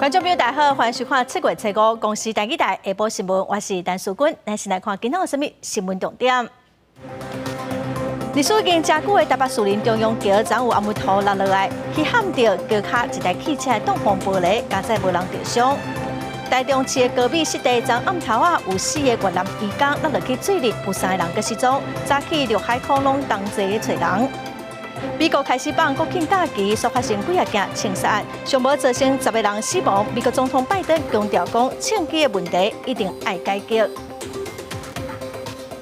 觀眾朋友大家好，歡迎收看七月初五公視台語台下晡新聞，我是陳淑君。咱先來看今仔有啥物新聞重點。歷史已經誠久的台北士林中央橋，昨有紅毛塗落落來，去撼著橋跤一台汽車的擋風玻璃，佳哉無人著傷。台中市的高美濕地，昨暗頭仔有四個越南移工落落去水裡，有三個人閣失蹤。早起陸海空攏同齊咧揣人。美國開始放國慶假期，煞發生幾仔件槍殺案，上無造成10個人死亡。美國總統拜登強調講，槍支的問題一定愛解決。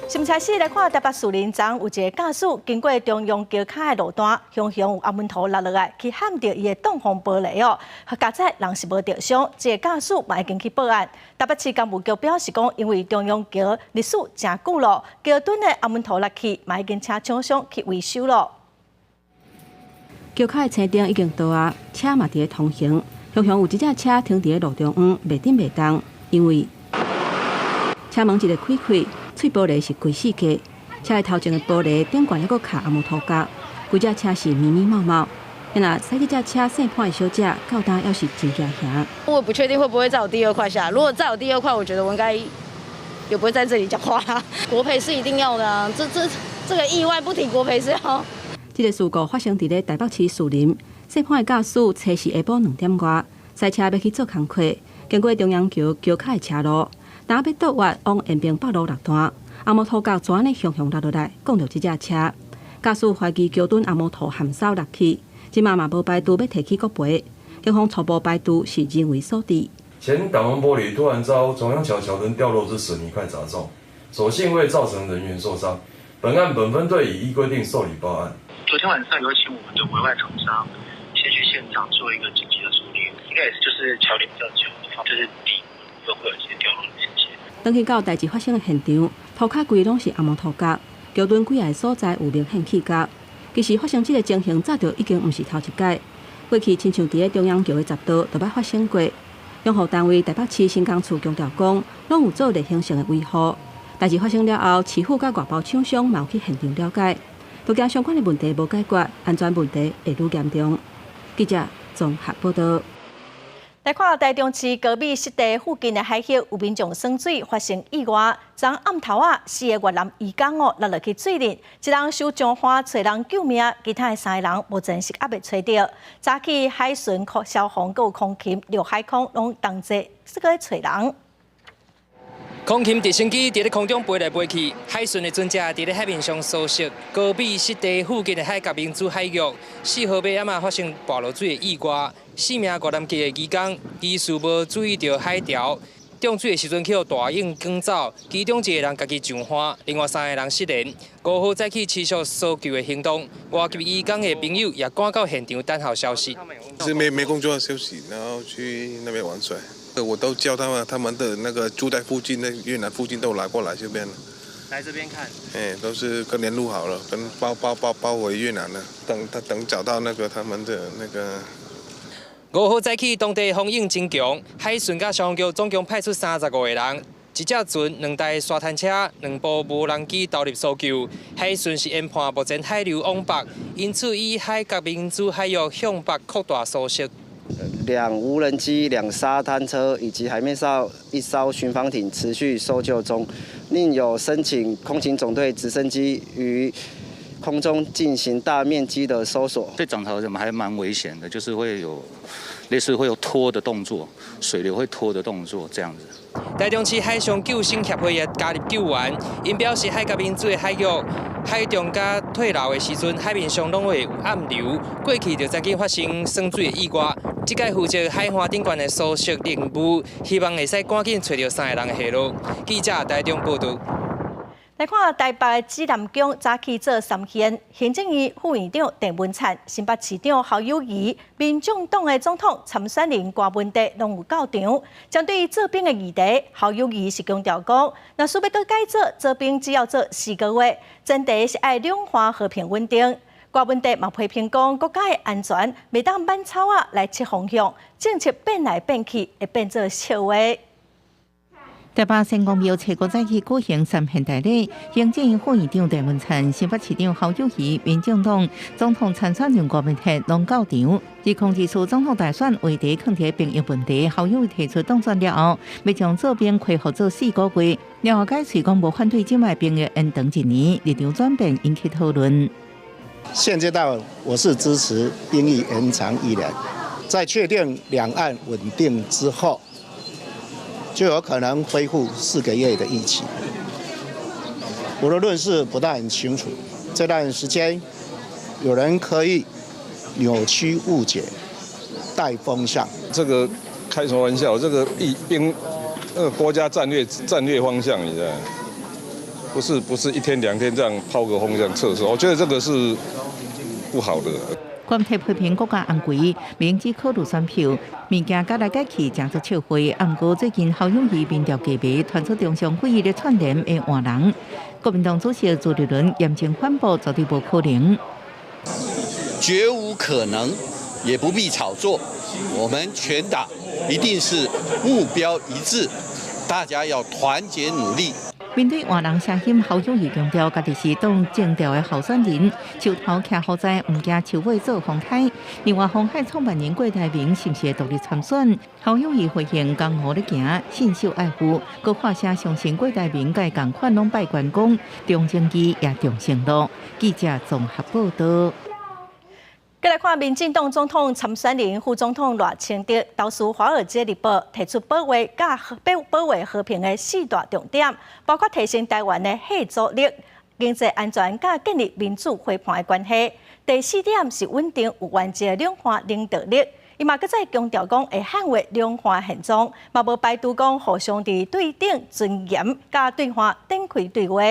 新聞開始來看，台北士林昨有一个駕駛經過中央橋跤的路段，雄雄有紅毛塗落落來，去撼著伊的擋風玻璃哦。佳哉人是無著傷，這个駕駛嘛已經去報案。台北市工務局表示講，因為中央橋歷史誠久咯，橋墩的紅毛塗落去，嘛已經請廠商去維修咯。橋跤的青燈已經倒啊，車嘛佇咧通行。雄雄有一隻車停佇咧路中央，袂振袂動，因為車門一个開開，碎玻璃是規四界，車的頭前的玻璃頂懸猶閣卡紅毛塗角，規隻車是密密麻麻。若駛這隻車姓潘的小姐，到今猶是真驚嚇。我不確定會不會再有第二塊下，如果再有第二塊，我覺得我應該也不會在這裡講話。國賠是一定要的啊，這個意外不提國賠是要。這個事故發生佇咧台北市士林，姓潘的駕駛初四下晡2點外，駛車欲去做工課，經過中央橋橋跤的車路，當欲倒彎往延平北路六段，紅毛塗角就按呢雄雄落落來，摃著這隻車。駕駛懷疑橋墩紅毛塗含梢落去，這馬嘛無排除欲提起國賠。警方初步排除是人為所致。前擋風玻璃突然遭中央橋橋墩掉落之水泥塊砸中，所幸未造成人員受傷。本案本分隊已依規定受理報案。昨天晚上有請我們的委外廠商先去現場做一個緊急的處理，應該也是就是橋齡比較久的話，就是底部會有一些掉落的現象。轉去到代誌發生的現場，塗跤規攏是紅毛塗角，橋墩幾个所在有明顯起角。其實發生這个情形早就已經毋是頭一擺，過去親像佇咧中央橋的閘道就捌發生過。養護單位台北市興工處強調講，攏有做例行性的維護。代誌發生了後，市府佮外包廠商嘛有去現場了解，都驚相關的問題無解決，安全問題會愈嚴重。記者綜合報道。來看台中市高美濕地附近的海域，有民眾耍水發生意外。昨暗頭仔，四个越南移工哦落落去水裡，一人受上岸揣人救命，其他的三个人目前是猶未揣著。早起海巡、消防、閣有空勤、陸海空攏同齊這個揣人。空勤直升機佇咧空中飛來飛去，海巡的船隻佇咧海面上搜索。高美濕地附近的海峽明珠海域，4號尾暗仔發生跋落水的意外，四名越南籍的移工疑似無注意著海潮，漲水的時陣去予大湧捲走，其中一个人家己上岸，另外三個人失聯。5號早起持續搜救的行動，外籍移工的朋友也趕到現場等候消息。是沒工作休息，然後去那邊玩水。我都叫他們，他們的那個住在附近的越南附近都來過來這邊。來這邊看。哎，都是跟聯絡好了，跟包包包包回越南了。等他等找到那個他們的那個。5號早起，當地風湧真強，海巡佮消防局總共派出35個人，一隻船、兩台沙灘車、兩部無人機投入搜救。海巡是研判目前海流往北，因此以海峽明珠海域向北擴大搜索。兩無人機、兩沙灘車以及海面上一艘巡防艇持續搜救中，另有申請空勤總隊直升機於空中進行大面積的搜索。這漲潮怎麼還蠻危險的，就是會有類似會有拖的動作，水流會拖的動作這樣子。台中市海上救生協會也加入救援，𪜶表示海峽明珠的海域，海漲佮退流的時陣，海面上攏會有暗流，過去就曾經發生耍水的意外。這擺負責海岸頂懸的搜索任務，希望會使趕緊揣著三个人的下落。記者台中報道。來看台北指南宮早起做三獻，行政院副院長鄭文燦、新北市長侯友宜、民眾黨的總統參選人柯文哲攏有到場。針對做兵的議題，侯友宜是強調講，若需欲閣改做做兵，只要做4個月，前提是愛兩岸和平穩定。柯文哲嘛批評講，國家的安全袂當挽草仔來切方向，政策變來變去會變做笑話。台北仙公廟初五早起舉行三獻大禮，行政院副院長鄭文燦、新北市長侯友宜、民進黨總統參選人郭文鐵攏到場。而控制處總統大選話題囥佇兵役問題，侯友宜提出當選了後，欲將做兵恢復做4個月，了後解釋講無反對這擺兵役延長一年，立場轉變引起討論。現階段我是支持兵役延長一年，在確定兩岸穩定之後，就有可能恢復4個月的役期。我的論述不但很清楚，這段時間有人可以扭曲誤解、帶風向。這個開什麼玩笑？這個役兵，那個國家戰略方向，你知道？不是一天兩天這樣拋個風向測試，我覺得這個是不好的。郭台批評國家安危，明知考慮選票，物件改來改去，誠做笑話。毋過最近侯友宜民調低迷，傳出中常會議咧串聯會換人。國民黨主席朱立倫嚴正反駁，絕對無可能，絕無可能，也不必炒作。我們全黨一定是目標一致，大家要團結努力。面對換人聲音，侯友宜強調，家己是黨政調的候選人，樹頭徛予在，毋驚樹尾做風颱。另外，鴻海創辦人郭台銘是毋是會獨立參選？侯友宜回應：江湖咧行，信守愛護，閣發聲相信郭台銘佮仝款攏拜關公，重情義也重承諾。記者綜合報道。繼來看民進黨總統參選人副總統賴清德，投書《華爾街日報》提出保衛佮保衛和平的四大重點，包括提升台灣的嚇阻力、經濟安全佮建立民主伙伴的關係。第四點是穩定有原則兩岸領導力。伊嘛閣再強調講會捍衛兩岸現狀，嘛無排除講互相佇對等尊嚴佮對話展開對話。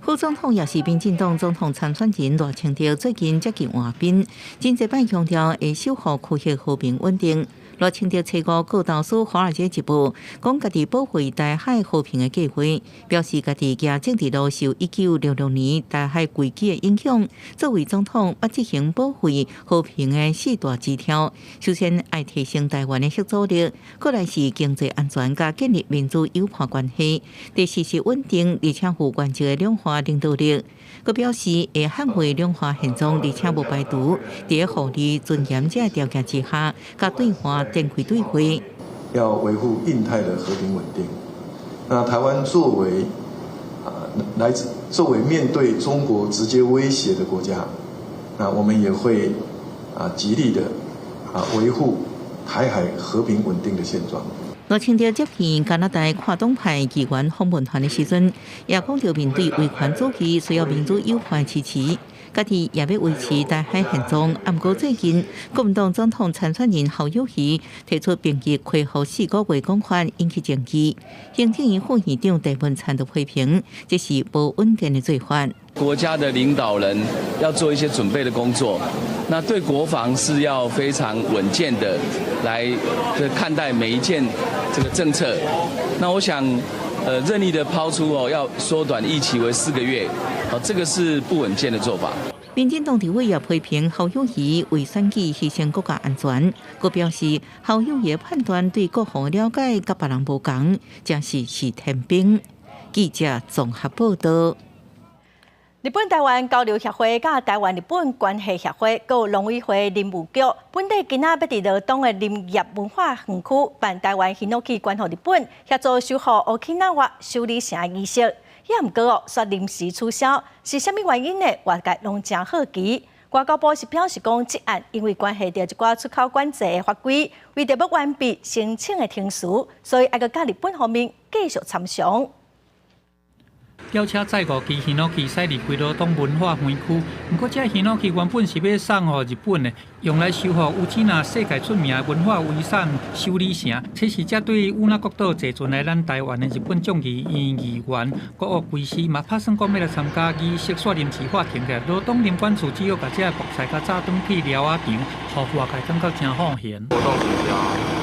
副總統也是民進黨總統參選人賴清德最近接近外賓，真濟擺強調會守護區域和平穩定。賴清德初五閣投書《華爾街日報》，講家己保衛台海和平的計劃，表示家己行政治路受1966年台海危機的影響，作為總統，欲執行保衛和平的四大支柱。首先，愛提升台灣的嚇阻力；過來是經濟安全佮建立民主友伴關係；第四是穩定而且有原則的兩岸領導力。閣表示會捍衛兩岸現狀，而且無排除佇互利尊嚴這條件之下，佮對岸展開對話。要維護印太的和平穩定。那台灣作為來自作為面對中國直接威脅的國家，那我們也會極力的維護台海和平穩定的現狀。賴清德接見加拿大跨黨派議員訪問團的時陣，也講著面對威權主義需要民主友伴支持，家己也欲維持台海現狀。毋過最近，國民黨總統參選人侯友宜提出兵役恢復四個月講法，引起爭議。行政院副院長鄭文燦就批評，這是無穩健的做法。國家的領導人要做一些準備的工作，那對國防是要非常穩健的來看待每一件這個政策。那我想，任意的拋出哦，要縮短役期為4個月，哦，這個是不穩健的做法。民進黨立委也批評侯友宜為選舉犧牲國家安全，閣表示侯友宜判斷對國防了解佮別人無仝，真是是天兵。記者綜合報道。日本台灣交流協會佮台灣日本關係協會，閣有農委會林務局，本底今仔欲佇羅東的林業文化園區辦台灣ヒノキ捐予日本，協助修復 Okinawa 修理城儀式。也毋過哦，煞臨時取消，是啥物原因呢？外界攏誠好奇。外交部是表示講，這案因為關係著一寡出口管制的法規，為著欲完備申請的程序，所以愛閣佮日本方面繼續參詳。轎車載五支ヒノキ駛離開羅東文化園區，毋過這ヒノキ原本是欲送予日本的，用來修復宇品世界出名的文化遺產修理城。這是這對與那國島坐船來咱台灣的日本眾議院議員國屋圭司嘛，拍算講欲來參加儀式，煞臨時喊停起來。羅東林管處只好共這木材較早轉去寮仔場，予外界感覺誠放閒。活動取消，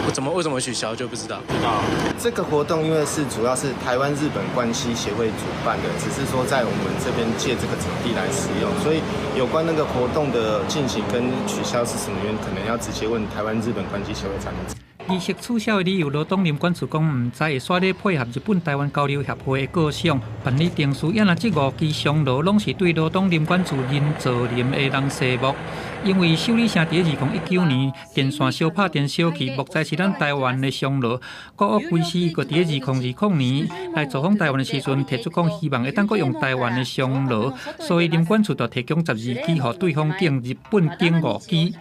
我怎麼為什麼取消就不知道。知道。這個活動因為是主要是台灣日本關係協會主辦的，只是說在我們這邊借這個場地來使用，所以有關那個活動的進行跟取消是什麼原因，可能要直接問台灣日本關係協會才能。儀式取消的理由，羅東林管處講毋知，會煞咧配合日本台灣交流協會的構想辦理程序。也若這五支松蘿攏是對羅東林管處林造林的人生木，因為修理城佇2019年電線燒拍電燒去，木材是咱台灣的松蘿。國屋歸司閣佇2020年來造訪台灣的時陣，提出講希望會當閣用台灣的松蘿，所以林管處就提供12支，予對方敬日本頂五支。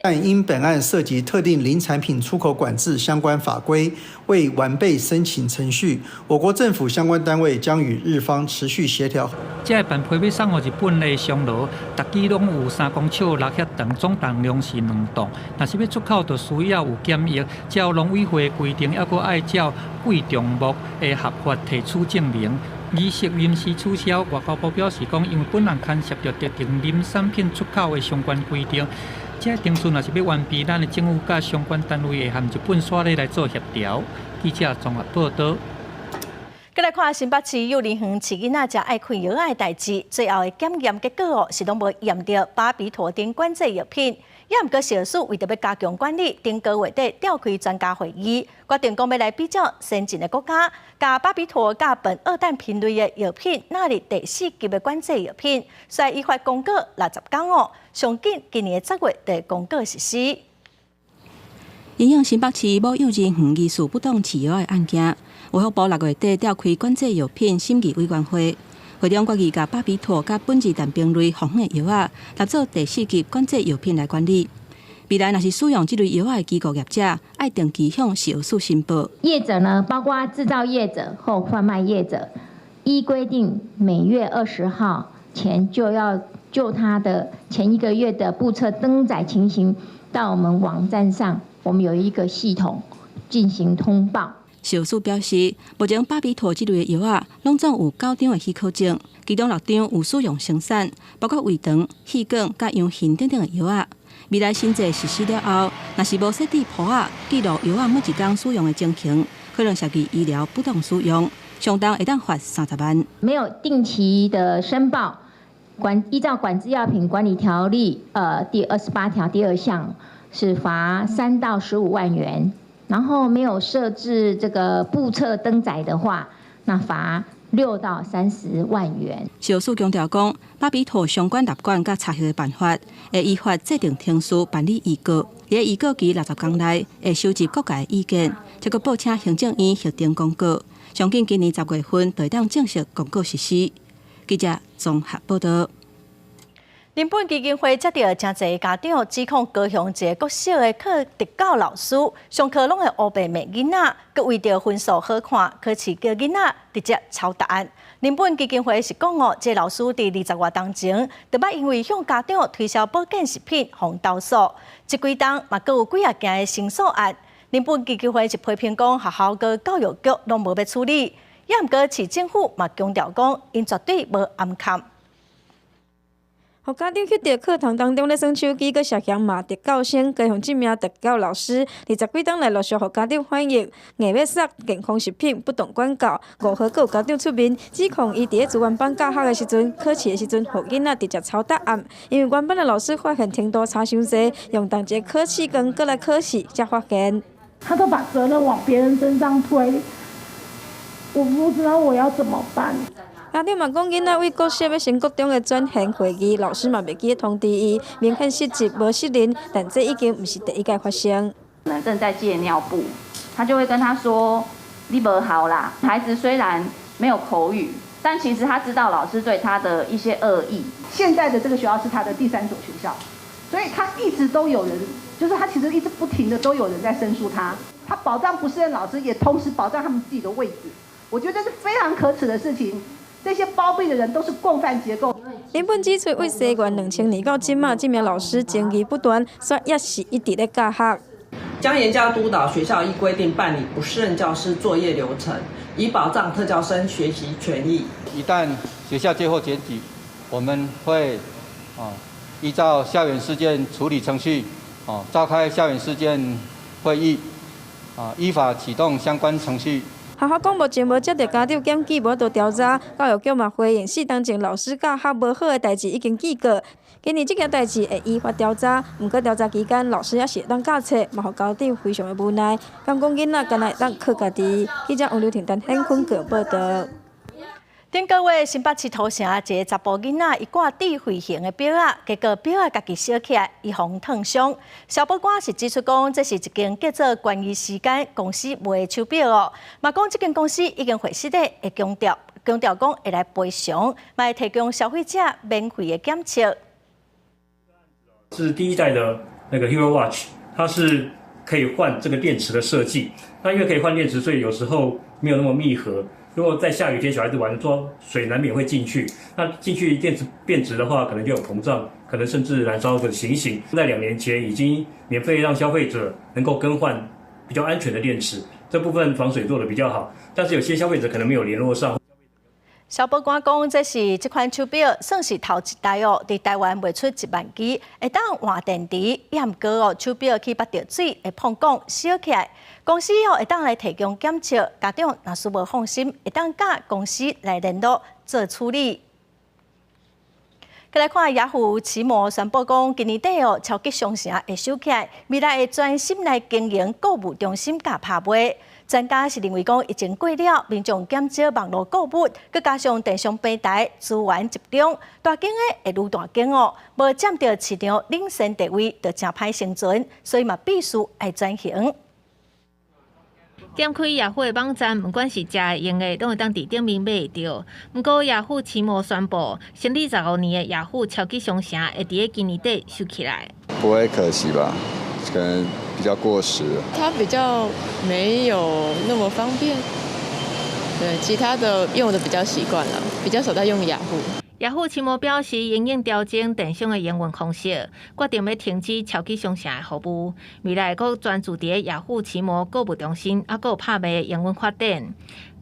但因本案涉及特定林產品出口管制相關法規，為完備申請程序，我國政府相關單位將與日方持續協調。這個辦批欲送予日本的松蘿，逐支攏有3公尺6遐長，總重量是2噸。若是欲出口，就需要有檢疫，照農委會規定，猶閣愛照貴重木的合法提取證明。儀式臨時取消，外交部表示講，因為本案牽涉著特定林產品出口的相關規定。這個程序若是欲完備，咱的政府佮相關單位會和日本煞咧來做協調。記者綜合報導。閣來看新北市幼兒園飼囡仔食愛開藥仔的代誌，最後的檢驗結果哦，是攏無驗著巴比妥汀管制藥品。也毋過食藥署為著欲加強管理，頂個月底召開專家會議，決定講欲來比照先進的國家，共巴比妥佮苯二氮平類的藥品納入第四級的管制藥品，所以依法公告60天哦，上緊今年10月就公告實施。因應新北市某幼稚園疑似不當飼藥的案件，衛福部6月底召開管制藥品審議委員會，會中決議共巴比妥佮苯二氮平類防的藥仔納做第四級管制藥品來管理。未來若是使用這類藥仔的機構業者，愛定期向食藥署申報。業者呢，包括製造業者或販賣業者，依規定每月20號前就要就他的前一個月的簿冊登載情形到我們網站上。我們有一個系統進行通報。食藥署表示，目前巴比妥這類的藥仔，攏總有九張的許可證，其中六張有使用生產，包括胃腸、氣管、佮羊耳等等的藥仔。未來新制實施了後，若是無設置簿仔記錄藥仔每一工使用的情形，可能涉及醫療不當使用，上重會當罰30萬。沒有定期的申報，依照管制藥品管理條例，第28條第二項。是罰3到15萬元，然後沒有設置這個簿冊登載的話，那罰6到30萬元。食藥署強調講，巴比妥相關納管佮查核的辦法，會依法制定程序辦理預告。佇預告期60天內，會收集各界意見，再閣報請行政院核定公告。上緊今年10月份就會當正式公告實施。記者綜合報導。林本基金會接著誠濟家長指控高雄一个國小的課特教老師上課攏會烏白罵囡仔，閣為著分數好看，考試叫囡仔直接抄答案。林本基金會是講哦，這个老師佇20外冬前，就捌因為向家長推銷保健食品，予人投訴。這幾冬嘛，閣有幾仔件的申訴案。林本基金會是批評講，學校佮教育局攏無欲處理，也毋過市政府嘛強調講，𪜶絕對無掩崁。予家長翕著課堂當中咧耍手機，閣涉嫌罵特教生。高雄這名特教老師，20幾冬來陸續予家長反映，硬欲捒健康食品，不當管教。5號閣有家長出面指控伊佇咧資源班教學的時陣，考試的時陣，予囡仔直接抄答案。因為原班的老師發現程度差傷濟，用同一個考試卷閣來考試，才發現。他都把責任往別人身上推，我不知道我要怎麼辦。家長嘛講，囡仔為國小欲升國中的轉銜會議，老師嘛袂記得通知伊，明顯失職無失認，但這已經毋是第一擺發生。可能正在戒尿布，他就會跟他說：“你無效啦。”孩子雖然沒有口語，但其實他知道老師對他的一些惡意。現在的這個學校是他的第三所學校，所以他一直都有人，就是他其實一直不停的都有人在申訴他。他保障不適任老師，也同時保障他們自己的位置。我覺得這是非常可恥的事情。這些包庇的人都是共犯結構。林本指出，為西元2000年到這馬，這名老師爭議不斷，煞也是一直咧教學。將嚴加督導學校依規定辦理不適任教師作業流程，以保障特教生學習權益。一旦學校接獲檢舉，我們會依照校園事件處理程序，召開校園事件會議，依法啟動相關程序。學校講目前無接著家長檢舉，無法度調查。教育局嘛回應，4冬前老師教學無好的代誌已經記過，今年這件代誌會依法調查。毋過調查期間，老師猶是會當教冊，嘛予家長非常的無奈。敢講囡仔敢若會當靠家己。記者王劉婷、陳顯坤報導。頂個月新北市土城一个查埔囡仔，伊掛智慧型的錶仔，結果錶仔家己燒起來，伊予人燙傷。消保官是指出講，這是一間叫做關於時間公司賣的手錶哦。嘛講這間公司已經回實的會強調，強調講會來賠償，嘛會提供消費者免費的檢測。是第一代的那個 Hero Watch，它是可以換這個電池的設計。那因為可以換電池，所以有時候沒有那麼密合。如果在下雨天，小孩子玩，說水難免會進去。那進去電池變質的話，可能就有膨脹，可能甚至燃燒的情形。在2年前已經免費讓消費者能夠更換比較安全的電池，這部分防水做得比較好。但是有些消費者可能沒有聯絡上。消保官講，這是這款手錶算是頭一代哦，佇台灣賣出1萬支，會當換電池，也毋過哦，手錶去捌著水會膨脹燒起來。公司哦會當來提供檢測，家長若是無放心，會當佮公司來聯絡做處理。閣來看雅虎奇摩宣布講，今年底哦，超級商城會收起來，未來會專心來經營購物中心佮拍賣。專家是認為講，疫情過了，民眾減少網路購物，閣加上電商平台資源集中，大間的會愈大間哦，無佔著市場領先地位，就誠歹生存，所以嘛必須愛轉型。點開雅虎的網站，毋管是食的、用的，攏會當佇頂面買會著。毋過雅虎奇摩宣布，成立15年的雅虎超級商城會佇咧今年底收起來。不會可惜吧？可能比較過時。它比較沒有那麼方便，對，其他的用的比較習慣了，比較少在用雅虎。雅虎奇摩表示，因應調整電商的營運方式，決定欲停止超級商城的服務，未來閣專注佇咧雅虎奇摩購物中心，猶閣有拍賣的營運發展。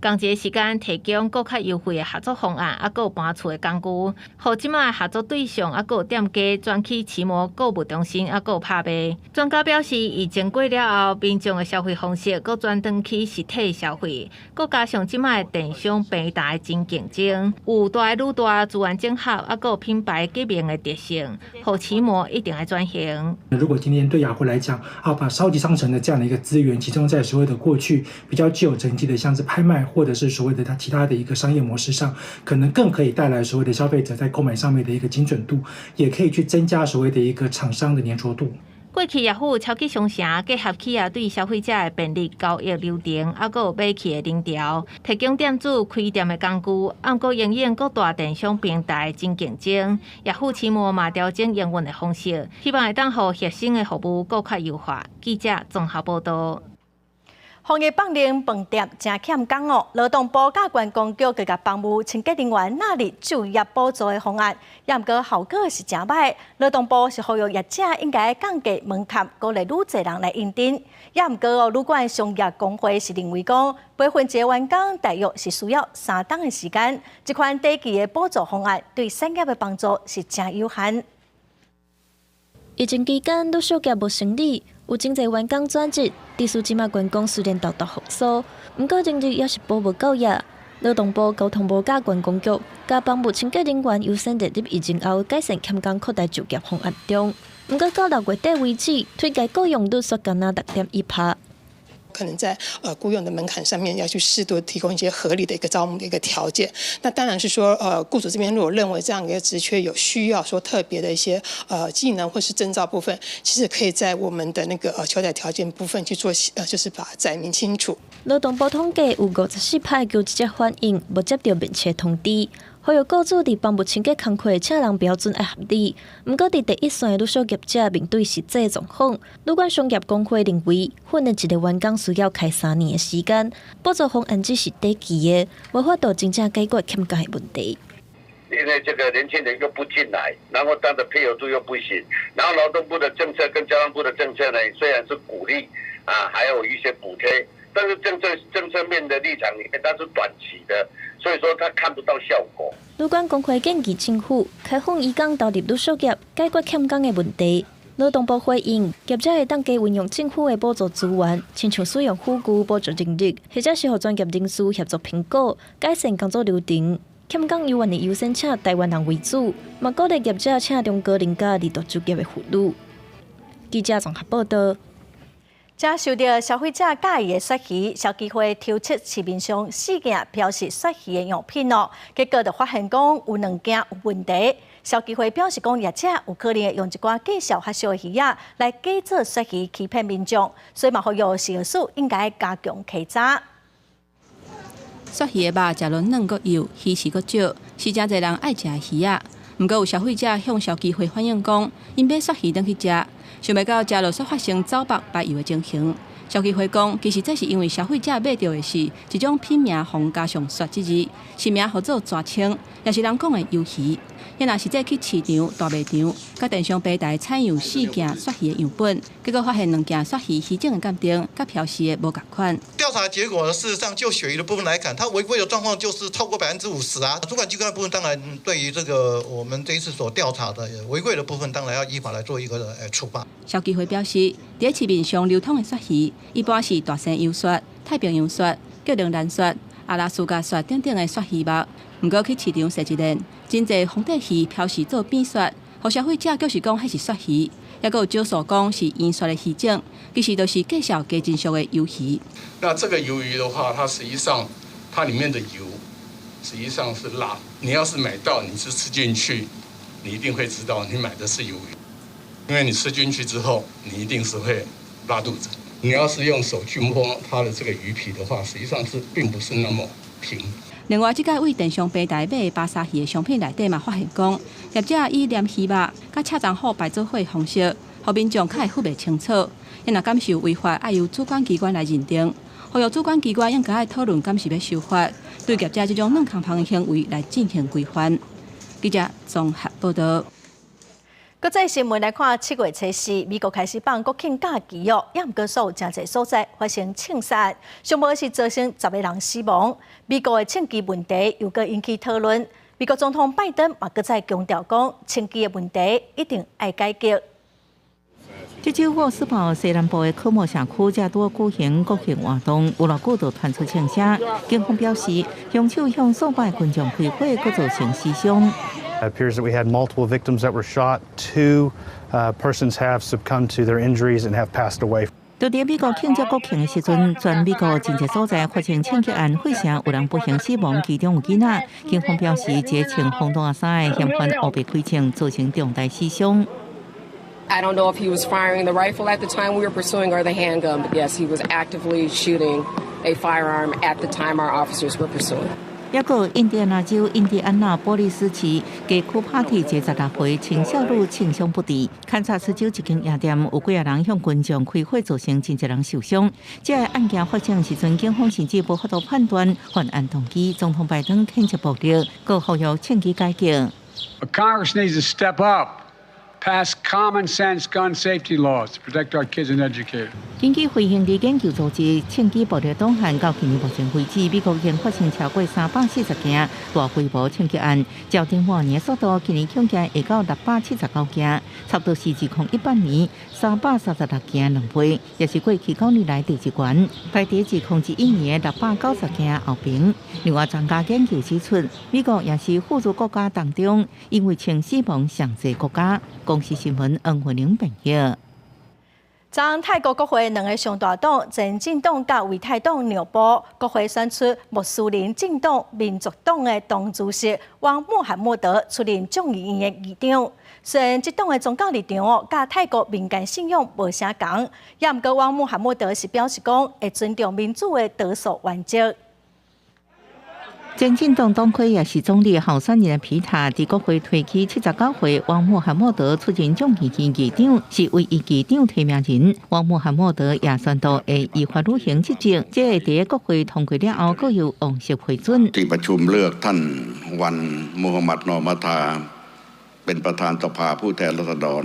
仝一个時間提供閣較優惠的合作方案，猶閣有搬厝的工具，予這馬的合作對象，猶閣有店家轉去奇摩購物中心，猶閣有拍賣。專家表示，疫情過了後，民眾的消費方式閣轉轉去實體消費，閣加上這馬的電商平台真競爭，有大愈大資源整合，猶閣有品牌革命的特性，予奇摩一定愛轉型。如果今天對雅虎來講，啊，把超級商城的這樣的一個資源集中在所謂的過去比較具有成績的，像是拍賣或者是所謂的它其他的一個商業模式上，可能更可以帶來所謂的消費者在購買上面的一個精準度，也可以去增加所謂的一個廠商的黏著度。過去雅虎超級商城結合起來對消費者的便利交易流程，猶閣有買氣的人潮，提供店主開店的工具。毋過因應各大電商平台真競爭，雅虎奇摩嘛調整營運的方式，希望會當予核心的服務閣較優化。記者綜合報導。防疫放令飯店誠欠工哦，勞動部佮觀光局閣共房務清潔人員納入就業補助的方案，也毋過效果是誠䆀。勞動部是呼籲業者應該降低門檻，鼓勵愈濟人來應徵。也毋過哦，旅館商業公會是認為講，培訓一個員工大約是需要3冬的時間，這款短期的補助方案對產業的幫助是誠有限。疫情期間，旅宿業無生理，有真濟員工轉職，致使這馬觀光雖然沓沓復甦，毋過人力猶是補無夠呀。勞動部、交通部佮觀光局，共房務清潔人員優先列入疫情後改善欠工擴大就業方案中。毋過到6月底為止，推介雇用率煞干焦6.1%。可能在雇用的門檻上面要去適度提供一些合理的一個招募的一個條件。那當然是說，雇主這邊如果認為這樣一個職缺有需要說特別的一些技能或是證照部分，其實可以在我們的那個求才條件部分去做，就是把它載明清楚。勞動部統計有54%求職者反映無接著面試通知。呼籲雇主佇房務清潔工課請人標準愛合理，毋過佇第一線的旅宿業者面對實際狀況，旅館商業公會認為，訓練一個員工需要開3年的時間，補助方案只是短期的，無法度真正解決欠工的問題。因為這個年輕人又不進來，然後他的配合度又不行，然後勞動部的政策跟交通部的政策呢，雖然是鼓勵啊，還有一些補貼，但是政策面的立場裡面，它是短期的，所以說他看不到效果。旅館公會建議政府開放移工投入旅宿業，解決欠工的問題。勞動部回應，業者會當加運用政府的補助資源，親像使用輔具補助人力，或者是予專業人士協助評估，改善工作流程。欠工猶原會優先請台灣人為主，嘛鼓勵業者請中高齡佮二度就業的婦女。記者綜合報道。這受著消費者佮意的鱈魚，消基會抽測市面上四件標示鱈魚的樣品哦，結果就發現講有兩件有問題。消基會表示講，業者有可能會用一寡價數較俗的魚仔來假做鱈魚欺騙民眾，所以嘛呼籲食藥署應該加強稽查。鱈魚的肉食落嫩閣幼，魚刺閣少，是誠濟人愛食的魚仔。毋過有消費者向消基會反映講，𪜶買鱈魚轉去食，想袂到食落煞發生走腹排油的情形。消基會講，其實這是因為消費者買著的是一種品名皇加上“鱈”這字，是名號做蛇鰭，也是人講的魷魚。伊若實際去市場、大賣場、佮電商平台採樣四件鱈魚的樣本，結果發現兩件鱈魚魚種的鑑定佮標示的無仝款。調查結果呢，事實上就鱈魚的部分來看，它違規的狀況就是超過50%啊。主管機關的部分當然對於這個我們這一次所調查的違規的部分，當然要依法來做一個處罰。消基會表示，佇市面上流通的鱈魚，一般是大西洋鱈、太平洋鱈、格陵蘭鱈、阿拉斯加鱈等等的鱈魚肉。毋過去市場踅一輪，真濟皇帝魚標示做扁鱈，予消費者就是講彼是鱈魚，抑閣有少數講是圓鱈的魚種，其實都是價數加真俗的魷魚。那這個魷魚的話，它實際上它裡面的油實際上是蠟。你要是買到，你是吃進去，你一定會知道你買的是魷魚，因為你吃進去之後，你一定是會拉肚子。你要是用手去摸它的這個魚皮的話，實際上是並不是那麼平。另外，這擺對電商平台買的巴沙魚的商品內底嘛，發現講業者以鯰魚肉佮赤豆腐擺做伙的方式，予民眾較會分袂清楚。伊若敢是有違法，愛由主管機關來認定。呼籲主管機關應該愛討論，敢是欲修法，對業者這種軟空芳的行為來進行規範。記者綜合報道。國際新聞來看，7月初四，美國開始放國慶假期哦，也毋過煞有誠濟所在發生槍殺，上無是造成10個人死亡。美國的槍支問題又閣引起討論。美國總統拜登嘛，閣再強調講，槍支的問題一定愛解決。這週沃斯堡西南部的科莫社區才拄舉行國慶活動，無偌久就傳出槍聲。警方表示，兇手向數百群眾開火，閣造成死傷。 It appears that we had multiple victims that were shot. Two persons have succumbed to their injuries and have passed away. 就佇美國慶祝國慶的時陣，全美國真濟所在發生槍擊案，費城有人不幸死亡，其中有囡仔。警方表示，這個穿紅單衫的嫌犯烏白開槍，造成重大死傷。 I don't know if he was firing the rifle at the time we were pursuing or the handgun, but yes, he was actively shooting a firearm at the time our officers were pursuing. 抑閣印第安納州印第安納波利斯市街區 party，一个16歲青少女槍傷不治。堪薩斯州一間夜店有幾个人向群眾開火，造成真濟人受傷。這个案件發生時陣，警方甚至無法度判斷犯案動機。總統拜登譴責暴力，閣呼籲槍支改革。 Congress needs to step up, pass common sense gun safety laws to protect our kids and educators. 根據非營利研究組織槍支暴力檔案，到今年目前為止，美國已經發生超過340件大規模槍擊案，較頂半年速度，今年總計會到679件，差不多是2018年336件兩倍，也是過去9年來第二懸，排佇2011年690件後爿。另外，專家研究指出，美國也是富裕國家當中因為槍死亡上濟國家。公視新聞黃慧玲編譯。昨泰國國會兩个上大黨前進黨佮為泰黨讓步，國會選出穆斯林政黨民族黨的黨主席汪穆罕默德出任眾議院的議長。雖然這黨的宗教立場哦，佮泰國民間信仰無啥仝，也毋過汪穆罕默德是表示講會尊重民主的多數原則。前進黨黨魁也是總理候選人皮塔，佇國會提起79歲汪穆罕默德出任眾議院議長，是唯一議長提名人。汪穆罕默德也宣布會依法履行職責，這會佇國會通過了後，閣由王室批准。 ที่ประชุมเลือกท่านวันมูฮัมหมัดนอมาธาเป็นประธานสภาผู้แทนราษฎร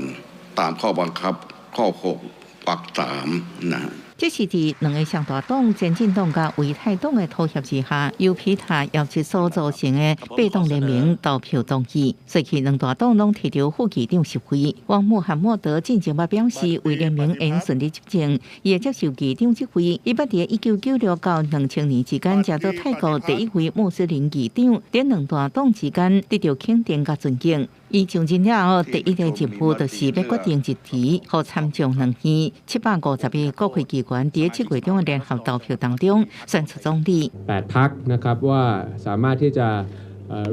ตามข้อบังคับข้อ6วรรค3นะ這是佇兩个上大黨前進黨佮為泰黨的妥協之下，由皮塔要求所組成的八黨聯盟投票同意。隨去兩大黨攏提著副議長席位。王穆罕默德進前捌表示，為聯盟會順利執政，伊會接受議長職位。伊捌佇1996到2000年之間，成做泰國第一位穆斯林議長，佇兩大黨之間得著肯定佮尊敬。伊上任了後，第一个任務就是欲決定日期，予參眾兩院751個國會議員佇7月中的聯合投票當中選出總理。 8พรรคนะครับว่าสามารถที่จะ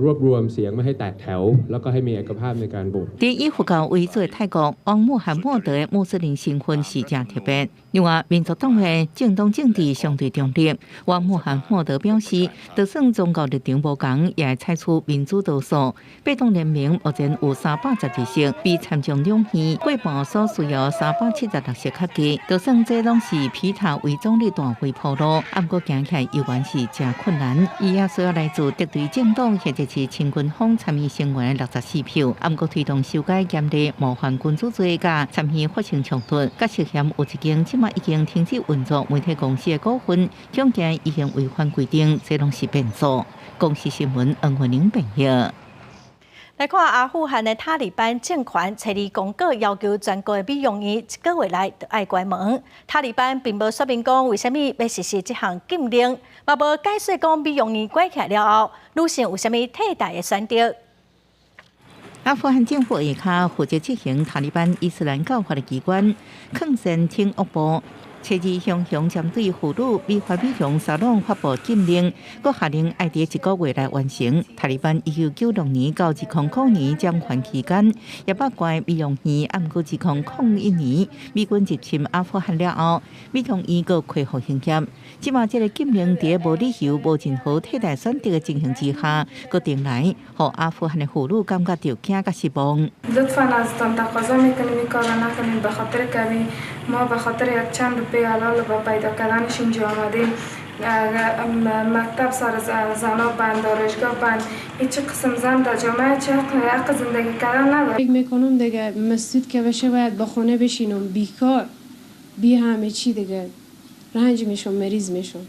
รวบรวมเสียงไม่ให้แตกแถวแล้วก็ให้มีเอกภาพในการโหวต 佇以佛教為主的泰國，王穆罕默德的穆斯林身份是誠特別。另外，民族黨的政黨政治相對中立。王穆罕默德表示，就算宗教立場無仝，也會採取民主多數。八黨聯盟目前有312席，比參眾兩院過半所需要376席較低。就算這攏是皮塔為總理大位鋪路，毋過行起來猶原是誠困難。伊也需要來自敵對政黨或者是親軍方參議成員的64票，毋過推動修改嚴厲冒犯君主罪佮參與發生衝突，佮涉嫌有一間這馬已經停止運作媒體公司的股份，恐驚已經違反規定，這攏是變數。公視新聞黃慧玲編譯。來看阿富汗的塔利班政權，初二公告要求全國的美容院一个月內就愛關門。塔利班並無說明講為啥物欲實施這項禁令，嘛無解釋講美容院關起來了後，女性有啥物替代的選擇。阿富汗政府下跤負責執行塔利班伊斯蘭教法的機關，抗戰請惡部。初二雄雄針對婦女美髮美容沙龍發布禁令，閣下令愛佇一個月內完成。塔利班1996年到2000年掌權期間，也捌關美容院。毋過2001年美軍入侵阿富汗了後，美容院閣恢復營業。這馬這个禁令佇無理由、無任何替代選擇的情形之下，閣定來，予阿富汗的婦女感覺著驚佮失望。 لطفا ازتان تقاضا میکنیم این کار نکنیم به خاطر که ما به خاطر یک چند روپیه حلال و پیدا کردنش اینجا آمدیم. مکتب سر زنا بند، آرایشگاه بند، هیچ قسم زن در جامعه چه حق زندگی کردن نداره. فکر میکنم دیگه مسدود که بشه باید با خونه بشینم، بیکار، بی همه چی، دیگه رنج میشم، مریض میشم.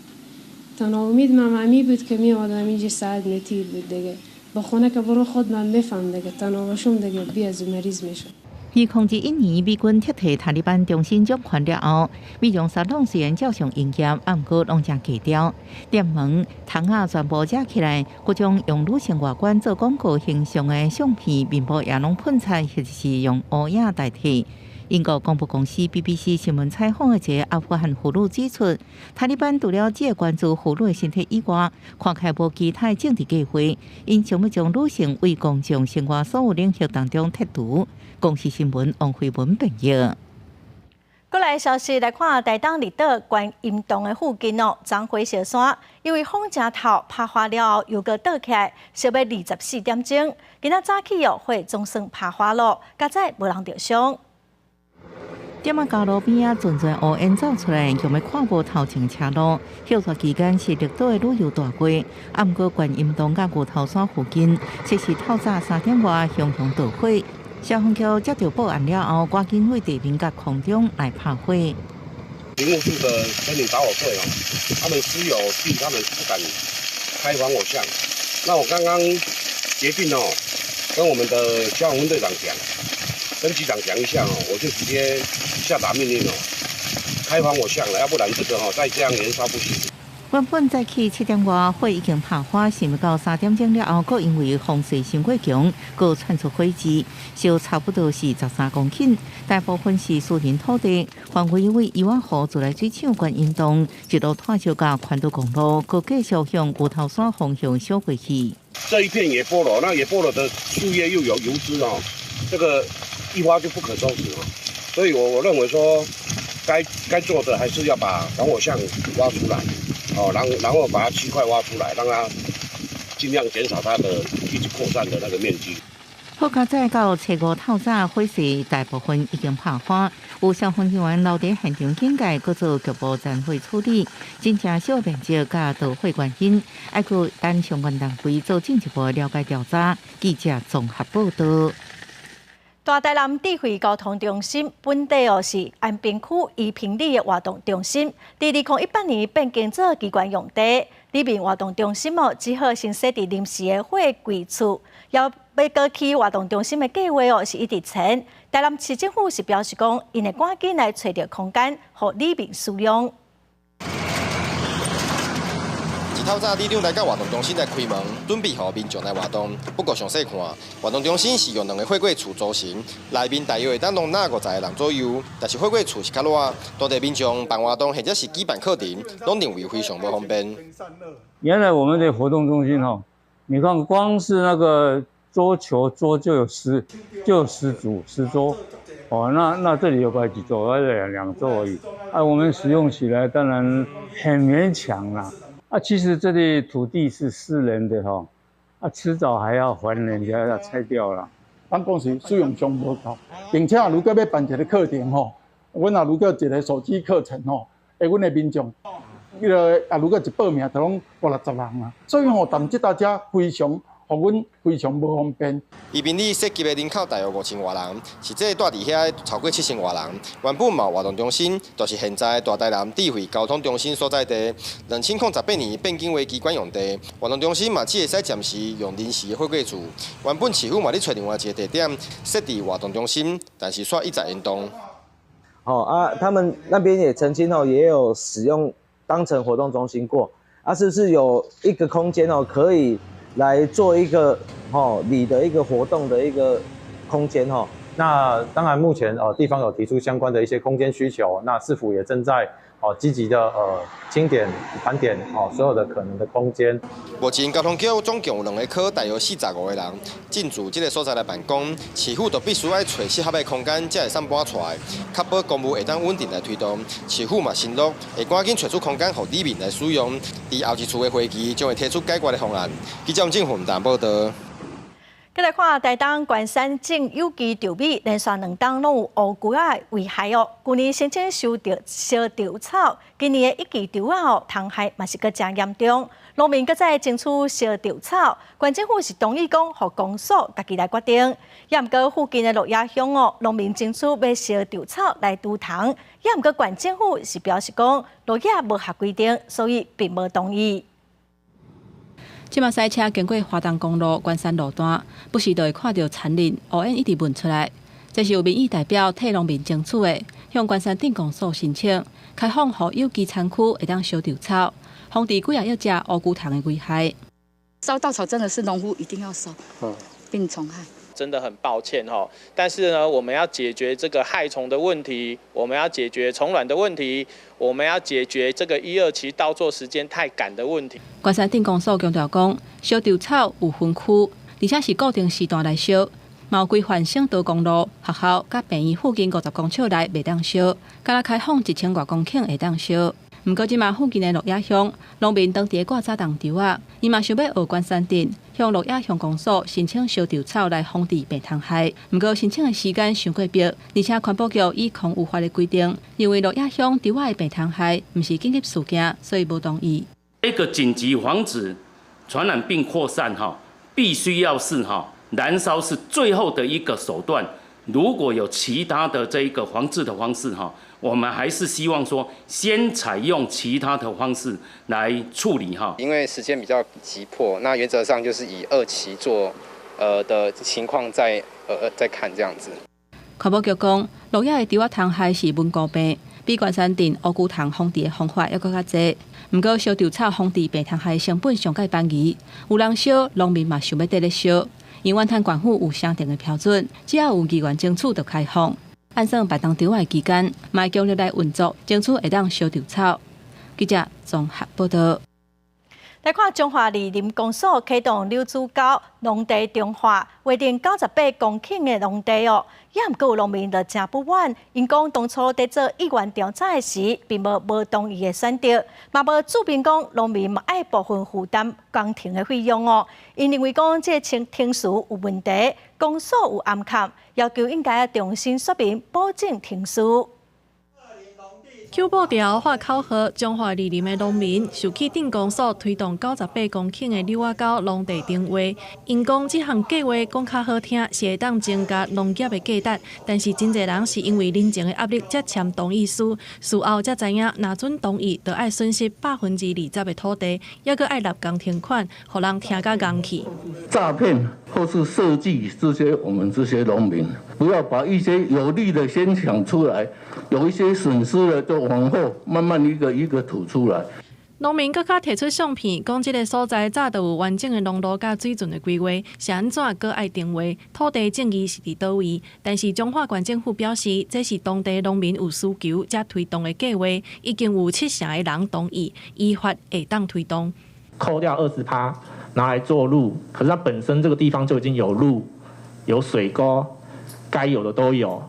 تنها امید من همی بود که می آمدم اینجا، ساعت تیر بود دیگه. با خونه که برو خود من میفهم دیگه تنها باشم دیگه بی از مریض میشم. 2021年，美軍撤退塔利班中心掌權了後，美容沙龍雖然照常營業，毋過攏誠低調。店門窗仔全部遮起來，各種用女性外觀做廣告形象的相片，面部也攏噴漆，或者是用烏影代替。英國廣播公司 BBC 新聞採訪的一個阿富汗婦女指出，塔利班除了只會關注婦女的身體以外，看起來無其他的政治計劃，𪜶想欲將女性對公眾生活所有領域當中剔除。公視新聞王慧文編譯。過來消息來看，台東綠島觀音洞的附近哦，昨火燒山，因為風誠透，拍花了後又閣倒起來，燒欲24點鐘。今仔早起哦，火總算拍花咯，佳哉無人著傷。踮仔交路邊仔，陣陣烏煙走出來，用欲看無頭前車路。歇熱期間是綠島的旅遊大月，毋過觀音洞佮牛頭山附近，這是透早3點外熊熊大火。消防局接著報案了後，趕緊對地面佮空中來拍火。林務處的森林打火隊哦，他們私有地，他們不敢開防火巷。那我剛剛決定哦，跟我們的消防分隊長講，跟局長講一下哦，我就直接下達命令哦，開防火巷了，要不然這個哦再這樣延燒不行。原本早起7點外火已經拍花，想欲到3點鐘了後，閣因為風勢傷過強，閣竄出火舌，燒差不多是13公頃，大部分是私人土地，範圍為油仔湖自來水廠觀音洞，一路拖燒到環島公路，閣繼續向牛頭山方向燒過去。這一片野菠蘿，那野菠蘿的樹葉又有油脂哦，這個一發就不可收拾哦，所以我認為說，該做的還是要把防火巷挖出來。哦，然後把它區塊挖出來，讓它盡量減少它的一直擴散的那個面積。好佳哉到初五透早，火勢大部分已經拍花，有消防人員留佇現場警戒，閣做局部殘火處理。真正小面積佮導火原因，還閣等相關單位做進一步了解調查。記者綜合報道。大台南智慧交通中心本底哦是安平區怡平里的活動中心，佇2018年變更做機關用地。裡面活動中心哦，只好先設佇臨時的貨櫃厝。欲過去活動中心的計劃哦，是一直前。台南市政府是表示講，𪜶會趕緊來揣著空間，予里民使用。一透早，里長來到活動中心來開門，準備予民眾來活動。不過詳細看，活動中心是用兩個貨櫃厝組成，內面大約會當容納50個人左右。但是貨櫃厝是較熱，當地民眾辦活動或者是舉辦課程，攏認為非常無方便。原來我們的活動中心吼，你看光是那個桌球桌就有10組10桌，哦，那這裡有擺幾桌？兩桌而已。啊，我們使用起來當然很勉強啦。啊，其實這裡土地是私人的吼，啊，遲早還要還人家，要拆掉啦。辦公室使用上無夠，並且如果欲辦一個課程吼，阮若如果一個手機課程吼，阮的民眾，彼個啊，如果一報名就攏五六十人啊，所以吼，踮這搭遮非常。予阮非常無方便。怡平里涉及的人口大約5000外人，實際蹛佇遐超過7000外人。原本嘛有活動中心，就是現在大台南智慧交通中心所在地。2018年變更為機關用地，活動中心嘛只會使暫時用臨時的貨櫃厝。原本市府嘛咧揣另外一個地點設置活動中心，但是煞一再延宕。好啊，他們那邊也曾經哦，也有使用當成活動中心過。啊，是不是有一個空間哦，可以來做一個吼里的一個活動的一個空間吼？那當然，目前地方有提出相關的一些空間需求，那市府也正在積極的清點盤點所有的可能的空間。目前交通局總共有兩個科，大約45個人進駐這個所在來辦公，市府就必須愛揣適合的空間，才會使搬出來，確保公務會當穩定來推動。市府嘛承諾會趕緊揣出空間，予里民來使用。佇後一次的會議將會提出解決的方案。記者鄭宏達報道。閣來看台東關山種有機稻米，連續2冬攏有烏龜仔危害哦。舊年申請收著燒稻草，今年的一季稻仔哦，蟲害嘛是閣誠嚴重。農民閣再爭取燒稻草，縣政府是同意講，予公所家己來決定。也毋過附近的鹿野鄉哦，農民爭取欲燒稻草來除蟲，也毋過縣政府是表示講，鹿野無合規定，所以並無同意。這馬駛車經過花東公路關山路段，不時就會看著殘林烏煙一直噴出來。這是有民意代表替農民爭取的，向關山鎮公所申請開放，予有機田區會當燒稻草，防治幾仔億隻烏龜蟲的危害。燒稻草真的是農夫一定要燒，病蟲害。真的很抱歉哈，但是呢，我們要解決這個害蟲的問題，我們要解決蟲卵的問題，我們要解決這個一二期稻作時間太趕的問題。關山鎮公所強調講，燒稻草有分區，而且是固定時段來燒，嘛有規範省道公路、學校佮病院附近50公尺內袂當燒，敢若開放1000外公頃會當燒。毋過，這馬附近的鹿野鄉農民當地掛早種稻仔，伊嘛想欲學關山鎮向鹿野鄉公所申請燒稻草來防治病蟲害。毋過申請的時間傷過迫，而且環保局以空污法的規定，認為鹿野鄉稻仔的病蟲害毋是緊急事件，所以無同意。一個緊急防止傳染病擴散，哈，必須要是哈燃燒是最後的一個手段。如果有其他的這一個防治的方式，哈，我們還是希望說先採用其他的方式來處理哈。因為時間比較急迫，那原則上就是以二期做，的情況再看這樣子。環保局講，鹿野的稻仔蟲害是蚊菇病，比關山鎮烏龜蟲防治的方法猶閣較濟。毋過燒稻草防治病蟲害成本上蓋便宜，有人燒，農民嘛想欲綴咧燒。因為縣政府有相定的標準，只要有議員爭取就開放。按算辦冬稻的期間，嘛會強力來運作，爭取會當燒稻草。記者綜合報道。來看彰化里林公所啟動柳子溝農地重劃，劃定98公頃的農地哦。也毋過有農民就誠不滿，𪜶講當初佇做意願調查的時，並無同意的選擇，嘛無註明講農民嘛愛部分負擔工程的費用哦。𪜶認為講這個程序有問題，公所有掩崁，要求應該重新說明補正程序。搝布條、喊口號，彰化二林的農民受氣鎮公所推動98公頃的柳仔溝農地重劃，𪜶講這項計劃講較好聽，是會當增加農業的價值，但是真濟人是因為人情的壓力才簽同意書，事後才知影，若准同意，就愛損失20%的土地，猶閣愛納工程款，予人聽甲戇去。詐騙或是設計這些我們這些農民，不要把一些有利的先搶出來，有一些損失的就往後慢慢一個一個吐出來。農民閣較提出相片，講這个所在早就有完整的農路佮水圳的規劃，是按怎閣愛重劃？土地正義是佇佗位？但是彰化縣政府表示，這是當地農民有需求才推動的計劃，已經有70%的人同意，依法會當推動。扣掉20%拿來做路，可是它本身這個地方就已經有路、有水溝，該有的都有。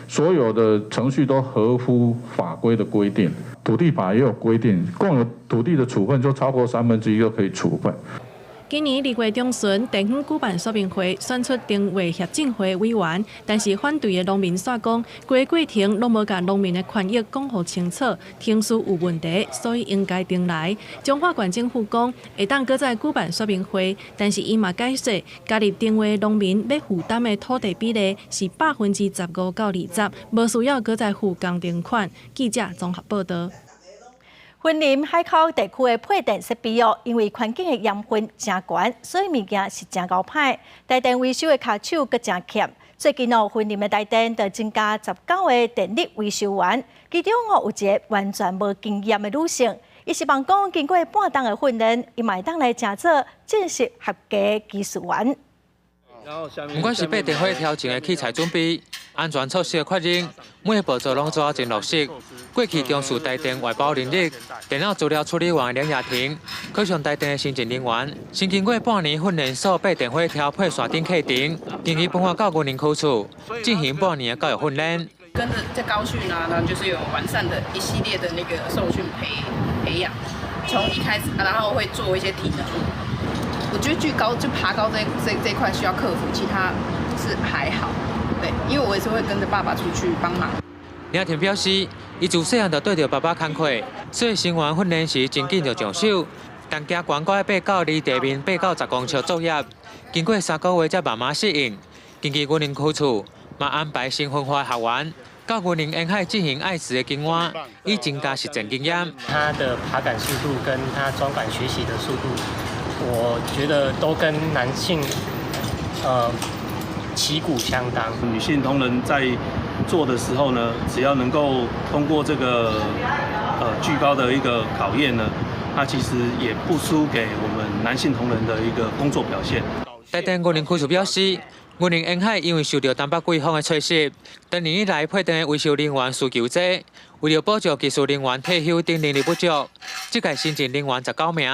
所有的程序都合乎法規的規定，土地法也有規定，共有土地的處分就超過1/3就可以處分。今年2月中旬，地方舉辦說明會，選出重劃協進會委員，但是反對的農民煞講，規個過程攏無共農民的權益講予清楚，程序有問題，所以應該重來。彰化縣政府講，會當閣再舉辦說明會，但是伊嘛解釋，加入重劃農民欲負擔的土地比例是15%到20%，無需要閣再付工程款。記者綜合報道。雲林海口地區的配電設備哦，因為環境的鹽分誠懸，所以物件是誠𠢕歹。台電維修的跤手閣誠欠。最近哦，雲林的台電就增加19個電力維修員，其中哦有一个完全無經驗的女性，伊希望講經過半冬的訓練，伊嘛會當來成做正式合格技術員。不管是爬電火車前的器材準備、安全措施的確認，每个步驟攏做真落實。過去重視台電外包人力、電腦資料處理員林雅婷，考上台電的新進人員，先經過半年訓練所爬電火車配線頂課程，經已分發到雲林區處進行半年的教育訓練。跟着在高訓啊，然後就是有完善的一系列的那個受訓培養，從一開始，然後會做一些體能。我覺得懼高就爬高這塊需要克服，其他是還好。對，因為我也是會跟着爸爸出去幫忙。林雅婷表示，伊自細漢就綴著爸爸工課，所以成員訓練時真緊就上手。但行懸高8到離地面8到10公尺作業，經過3個月才慢慢適應。根據雲林區處嘛安排新分發學員到雲林沿海進行愛池的更換，以增加實戰經驗。他的爬桿速度跟他裝桿學習的速度，我覺得都跟男性，旗鼓相當。女性同仁在做的時候呢，只要能夠通過這個懼高的一個考驗呢，那其實也不輸給我們男性同仁的一個工作表現。台電雲林區處表示，雲林沿海因為受到東北季風的吹襲，多年以來配電的維修人員需求濟，為了保障技術人員退休等能力不足，這屆新進人員19名，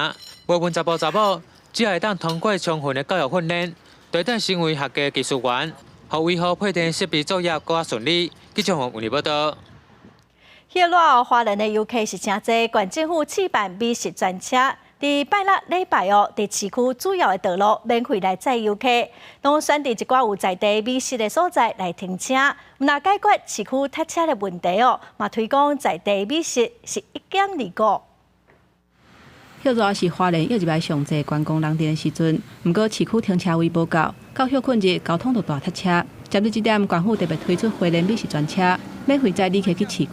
無論查埔查某，只要會當通過充分的教育訓練，就會當成為合格技術員，予維護配電設備作業閣較順利。記者黃文報道。歇熱花蓮的遊客是誠濟，縣政府試辦美食專車，佇拜六禮拜哦，佇市區主要的道路免費來載遊客，攏選佇一寡有在地美食的所在來停車，毋但解決市區塞車的問題哦，嘛推廣在地美食是一兼二顧。歇熱是花蓮約入來上濟觀光人的時陣，毋過市區停車位無夠，到歇睏日交通就大塞車。針對這點，縣府特別推出花蓮美食專車，免費載旅客去市區。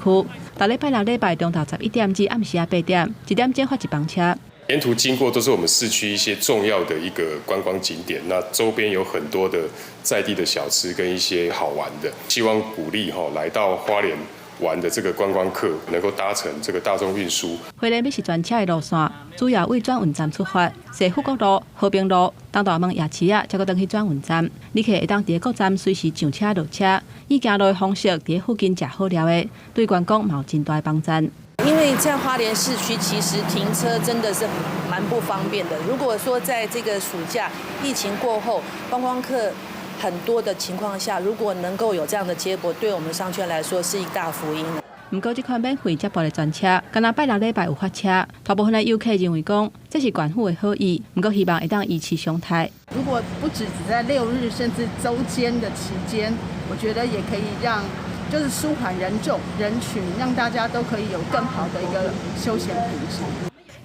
逐禮拜六禮拜中晝11點至暗時仔8點，一點鐘發一班車。沿途經過都是我們市區一些重要的一個觀光景點，那周邊有很多的在地的小吃跟一些好玩的，希望鼓勵哈來到花蓮玩的這個觀光客能夠搭乘這個大眾運輸。花蓮美食專車的路線主要為轉運站出發，踅富國路、和平路、東大門夜市仔，才閣轉去轉運站。旅客會當佇各站隨時上車落車，以行路的方式佇附近食好料的，對觀光嘛有真大的幫助。因為在花蓮市區，其實停車真的是蠻不方便的。如果說在這個暑假疫情過後，觀光客很多的情況下，如果能夠有這樣的接駁，對我們商圈來說是一大福音。毋過，這款免費接駁的專車，干焦拜六禮拜有發車。大部分的遊客認為講，這是縣府的好意，毋過希望會當維持常態。如果不止只在六日，甚至週間的期間，我覺得也可以讓，就是舒緩人眾人群，讓大家都可以有更好的一個休閒品質。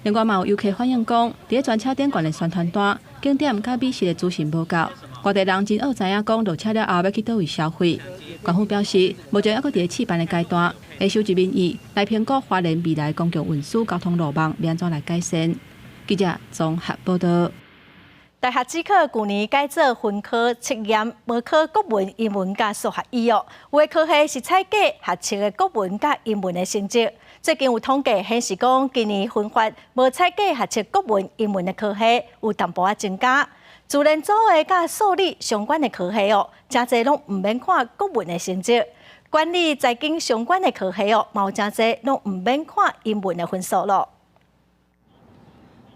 另外嘛有遊客反映講，佇咧專車頂懸的宣傳單，景點佮美食的資訊無夠，外地人真愛知影講落車了後欲去佗位消費。縣府表示，目前猶閣佇咧試辦的階段，會收集民意來評估花蓮未來公共運輸交通路網欲按怎來改善。記者綜合報道。大學指考舊年改做分科測驗，無考國文、英文佮數學語哦。有的科系是採計學測的國文佮英文的成績。最近有統計顯示講，今年分發無採計學測國文、英文的科系有淡薄仔增加。自然組的佮數理相關的科系哦，誠濟攏毋免看國文的成績。管理財經相關的科系哦，嘛有誠濟攏毋免看英文的分數囉。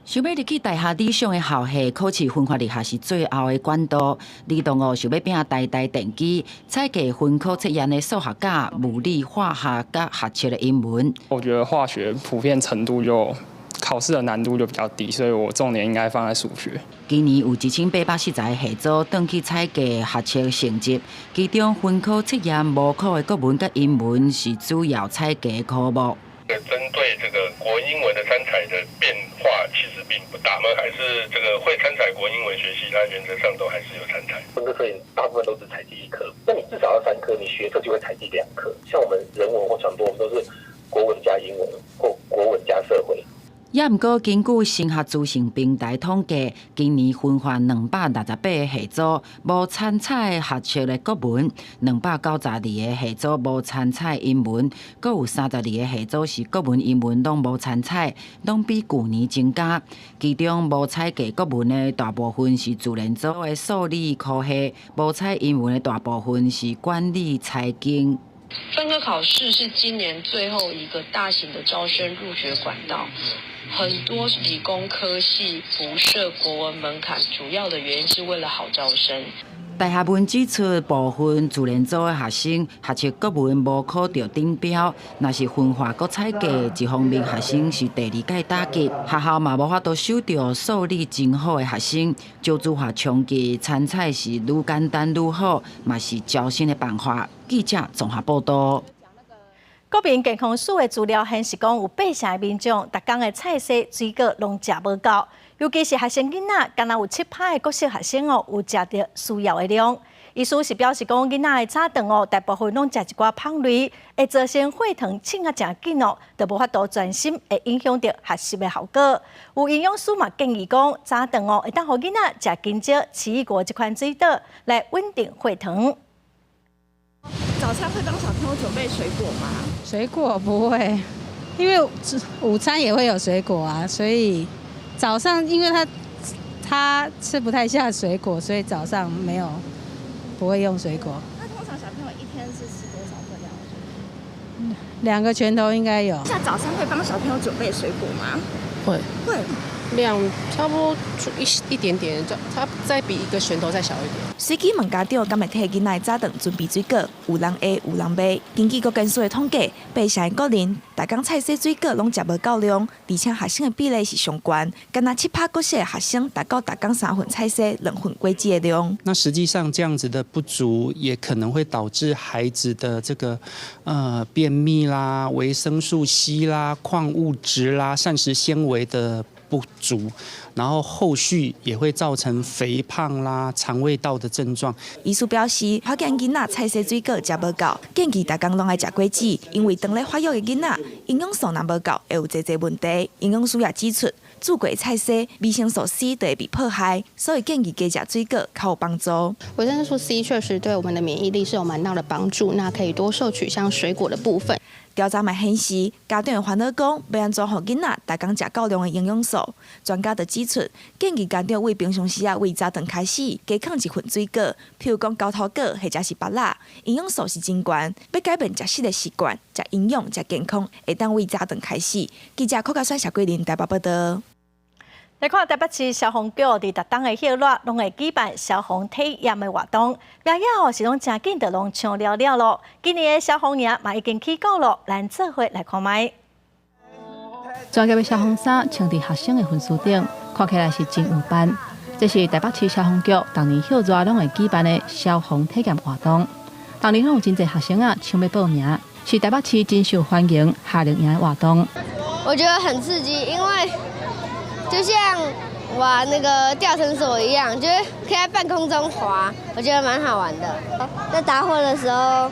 想欲入去大學理想的校系，考試分發入學是最後的管道。你同學想欲拼台大電機，採計分科測驗的數學佮物理、化學佮學測的英文。我覺得化學普遍程度就考試的難度就比較低，所以我重點應該放在數學。今年有1840個系組轉去採計學測成績，其中分科測驗無考的國文佮英文是主要採計科目。針對這個國英文的參採的變化其實並不大，我們還是這個會參採國英文學系，它原則上都還是有參採。分科測驗大部分都只採計一科，那你至少要三科，你學測就會採計兩科。像我們人文或傳播，我們都是國文加英文或國文加社會。也毋過，根據升學資訊平台統計，今年分發268個系組無參採學測的國文，292個系組無參採英文，閣有32個系組是國文、英文攏無參採，攏比舊年增加。其中無採計國文的大部分是自然組的數理科系，無採英文的大部分是管理財經。分科考試是今年最後一個大型的招生入學管道。很多理工科系不設國文門檻，主要的原因是為了好招生。大學問指出，部分自然組的學生學測國文無考著頂標，若是分化閣採計，一方面學生是第二屆打擊，學校嘛無法度收著數理真好的學生，少子化衝擊參採是愈簡單愈好，嘛是招生的辦法。記者綜合報道。國民健康署的資料顯示，講有8成的民眾，逐工的菜色水果攏食無夠，尤其是學生囡仔，敢若有7%的國小學生哦，有食著需要的量。醫師是表示講，囡仔的早頓哦，大部分攏食一寡芳類，會造成血糖升啊誠緊哦，就無法度專心，會影響著學習的效果。有營養師嘛建議講，早頓哦，會當予囡仔食香蕉、奇異果這款水果來穩定血糖。早餐會幫小朋友準備水果嗎？水果不會，因為午餐也會有水果啊，所以早上因為他吃不太下水果，所以早上沒有不會用水果。那通常小朋友一天是吃多少份量？兩個拳頭應該有。像早餐會幫小朋友準備水果嗎？會會。量差不多一點點，就它再比一個拳頭再小一點。隨機問家長，敢會替囡仔早頓準備水果？有人會，有人袂。根據國健署的統計，8成的國人，逐工菜色水果攏食無夠量，而且學生的比例是上懸，敢若7%國小的學生達到逐工3份菜色、2份果子的量。那實際上這樣子的不足，也可能會導致孩子的這個便秘啦、維生素 C 啦、礦物質啦、膳食纖維的不足，然後後續也會造成肥胖啦、腸胃道的症狀。醫師表示，發現囡仔菜色水果食無夠，建議逐工攏愛食果子，因為當咧發育的囡仔營養素若無夠，會有濟濟問題。營養師也指出，煮過菜色維生素 C 就會被破壞，所以建議加食水果較有幫助。維生素 C 確實對我們的免疫力是有蠻大的幫助，那可以多攝取像水果的部分。調查嘛顯示，家長會煩惱講，欲按怎予囡仔逐工食夠量的營養素。專家就指出，建議家長為平常時啊，為早頓開始加囥一份水果，譬如講猴頭果或者是芭樂，營養素是真懸。欲改變食食的習慣，食營養、食健康，會當為早頓開始。記者柯家選、謝桂林台北報道。來看台北市消防局佇逐冬的熱熱，攏會舉辦消防體驗的活動，明仔哦是攏誠緊就攏搶了了囉。今年的消防營嘛已經起鼓囉，咱做伙來看覓。專業的消防衫穿佇學生的分數頂，看起來是真有範。這是台北市消防局逐年熱熱攏會舉辦的消防體驗活動。逐年攏有真濟學生仔搶欲報名，是台北市真受歡迎夏令營的活動。我覺得很刺激，因為就像玩那個吊繩索一樣，就是可以在半空中滑，我覺得蠻好玩的。在打火的時候，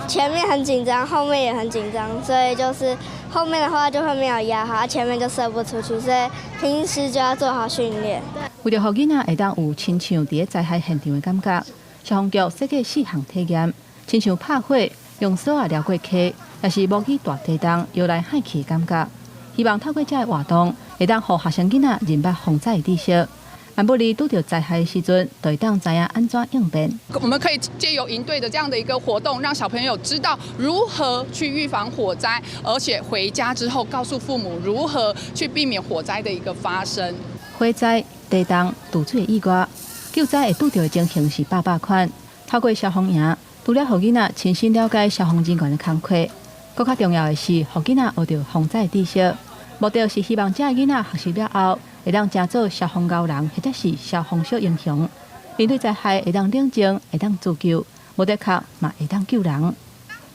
前面很緊張，後面也很緊張，所以就是後面的話就會沒有壓好，前面就射不出去，所以平時就要做好訓練。為著予囡仔會當有親像佇咧災害現場的感覺，消防局設計四項體驗，親像拍火、用索仔掠過溪，抑是模擬大地動搖來晃去的感覺。希望透過這个活動，會當予學生囡仔認捌防災的知識。萬不利拄著災害的時陣，就會當知影按怎應變。我們可以借由營隊的這樣的一個活動，讓小朋友知道如何去預防火災，而且回家之後告訴父母如何去避免火災的一個發生。火災、地動、墜水的意外，救災會拄著的情形是百百款。透過消防營，除了予囡仔親身了解消防人員的工課，閣較重要的是，予囡仔學著防災知識。目的是希望這个囡仔學習了後，會當成做消防高人，或者是消防小英雄。面對災害會當冷靜，會當自救，無的確嘛會當救人。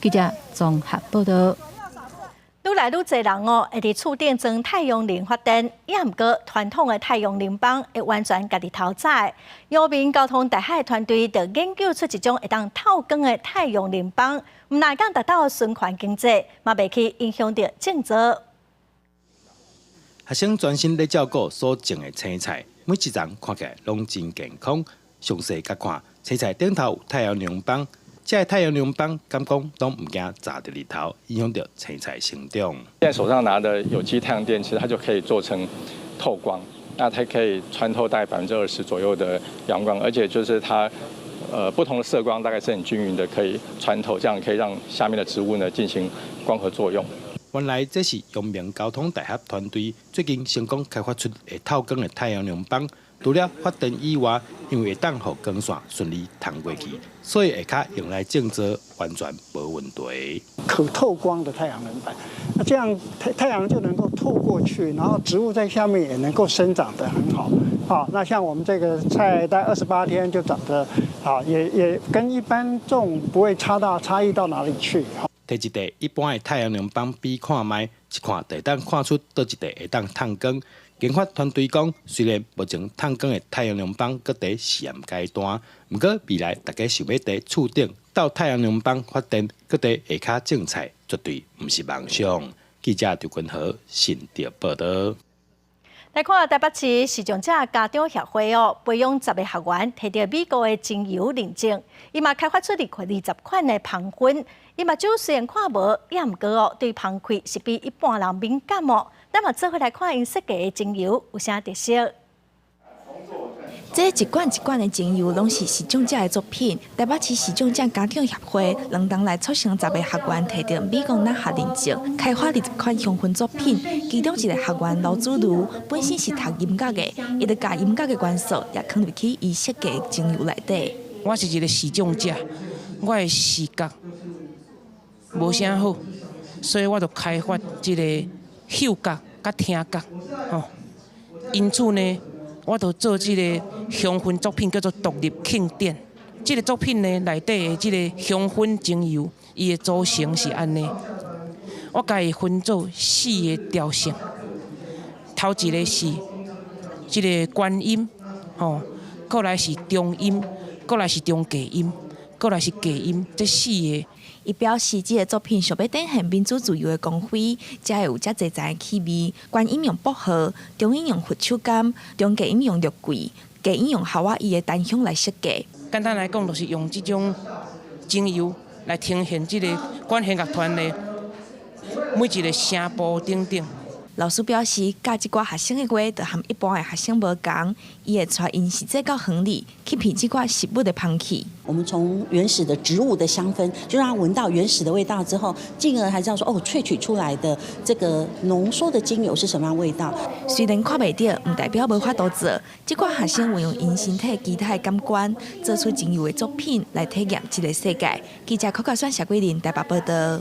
記者綜合報道。愈來愈濟人哦，會佇厝頂裝太陽能發電，也毋過傳統的太陽能板會完全共日頭遮。陽明交通大學團隊就研究出一種會當透光的太陽能板，毋但會當達到循環經濟，嘛袂去影響著種作。學生專心咧照顧所種的青菜，每一叢看起來攏真健康。詳細佮看，青菜頂頭有太陽能板，這个太陽能板敢講攏毋驚照著日頭，影響著青菜成長。現在手上拿的有機太陽電池，它就可以做成透光，那它可以穿透大概20%左右的陽光，而且就是它，不同的色光大概是很均勻的，可以穿透，這樣可以讓下面的植物呢進行光合作用。原來這是陽明交通大學團隊最近成功開發出會透光的太陽能板，除了發電以外，因為會當予光線順利通過去，所以會較用來種作完全無問題。可透光的太陽能板，那這樣太陽就能夠透過去，然後植物在下面也能夠生長得很好。好，那像我們這個菜，大概28天就長得好，也跟一般種不會差異到哪裡去。提一塊一般的太陽能板比看覓，一看就會當看出佗一塊會當透光。研發團隊講，雖然目前透光的太陽能板閣佇試驗階段，毋過未來大家想欲佇厝頂鬥太陽能板發電，閣佇下跤種菜，絕對毋是夢想。記者劉君和新竹報道。來看台北市視障者家長協會哦，培養10個學員，提著美國的精油認證，伊嘛開發出20款的香薰。伊目睭雖然看無，也毋過哦，對香氣是比一般人敏感哦。咱嘛做伙來看𪜶設計的精油有啥特色。這一罐一罐的精油，攏是視障者的作品。台北市視障者家長協會兩冬來促成10個學員提著美國納學認證，開發20款香薰作品。其中一個學員劉祖如本身是讀音樂的，伊就共音樂的元素也囥入去伊設計的精油內底。我是一個視障者，我的視覺無啥好，所以我就開發這個嗅覺佮聽覺，吼。因此呢，我就做這個香薰作品，叫做獨立慶典。這個作品呢，內底的這個香薰精油，伊的組成是按呢。我共伊分做四個調性，頭一個是這個觀音，吼，過來是中音，過來是中低音，過來是低音，這四個。伊表示，這个作品想欲展現民主自由的光輝，才會有遮濟層的氣味。觀音用薄荷，中音用佛手柑，中低音用肉桂，低音用夏威夷的檀香來設計。簡單來講，就是用這種精油來呈現這个管弦樂團的每一个聲部等等。老師表示，教這寡學生的話，就和一般的學生無仝，伊會帶𪜶實際到園裡去品這寡食物的香氣。我們從原始的植物的香氛，就讓他聞到原始的味道之後，進而還知道說，哦，萃取出來的這個濃縮的精油是什麼樣味道。雖然看袂著，毋代表無法度做。這寡學生運用𪜶身體其他的感官，做出精油的作品來體驗這个世界。記者柯家選、謝桂林台北報道。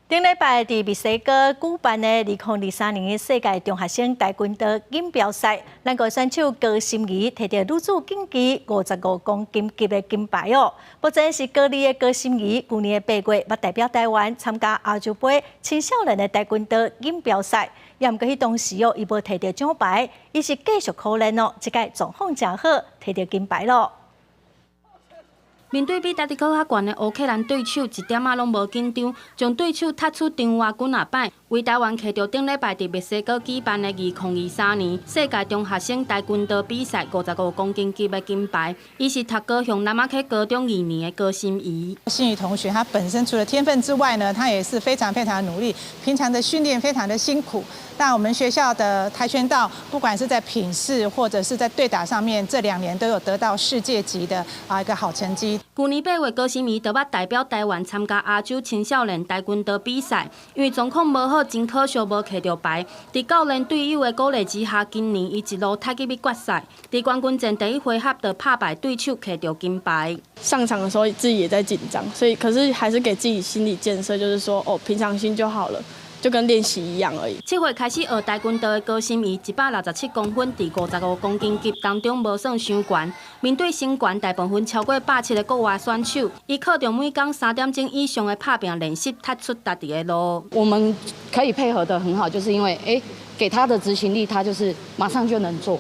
頂禮拜佇墨西哥舉辦的2023年的世界中學生跆拳道錦標賽，咱國選手高心怡摕著女子競技55公斤級的金牌哦。目前是高二的高心怡，舊年的8月捌代表台灣參加亞洲盃青少年的跆拳道錦標賽，也毋過彼當時哦，伊無摕著獎牌，伊是繼續苦練哦，這屆狀況誠好，摕著金牌囉。面對比家己閣較懸的烏克蘭對手，一點仔攏無緊張，將對手踢出場外幾若擺，為台灣摕著頂禮拜佇墨西哥舉辦的2023年世界中學生跆拳道比賽55公斤級的金牌。伊是讀高雄南仔溪高中二年的高心怡。心怡同學，他本身除了天分之外呢，他也是非常非常努力，平常的訓練非常的辛苦。那我們學校的跆拳道，不管是在品勢或者是在對打上面，這2年都有得到世界級的一個好成績。舊年8月，高心怡就捌代表台灣參加亞洲青少年跆拳道比賽，因為狀況無好，真可惜無摕著牌。佇教練隊友的鼓勵之下，今年伊一路踢入去決賽，佇冠軍戰第一回合就拍敗對手，摕著金牌。上場的時候自己也在緊張，所以可是還是給自己心理建設，就是說哦，平常心就好了。就跟練習一樣而已。7歲開始學跆拳道的高心怡，167公分，佇55公斤級當中無算傷懸。面對身懸大部分超過170的國外選手，伊靠著每工3點鐘以上的拍拼練習，踢出家己的路。我們可以配合得很好，就是因為給他的執行力，他就是馬上就能做。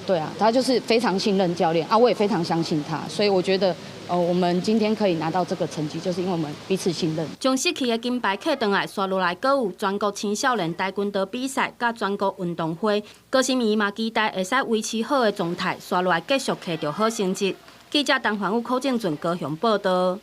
對啊，他就是非常信任教練啊，我也非常相信他，所以我覺得，我們今天可以拿到這個成績，就是因為我們彼此信任。將失去的金牌挾轉來，紲落來閣有全國青少年跆拳道比賽佮全國運動會，高心怡嘛期待會使維持好的狀態，紲落來繼續摕著好成績。記者陳凡武、柯正俊高雄報道。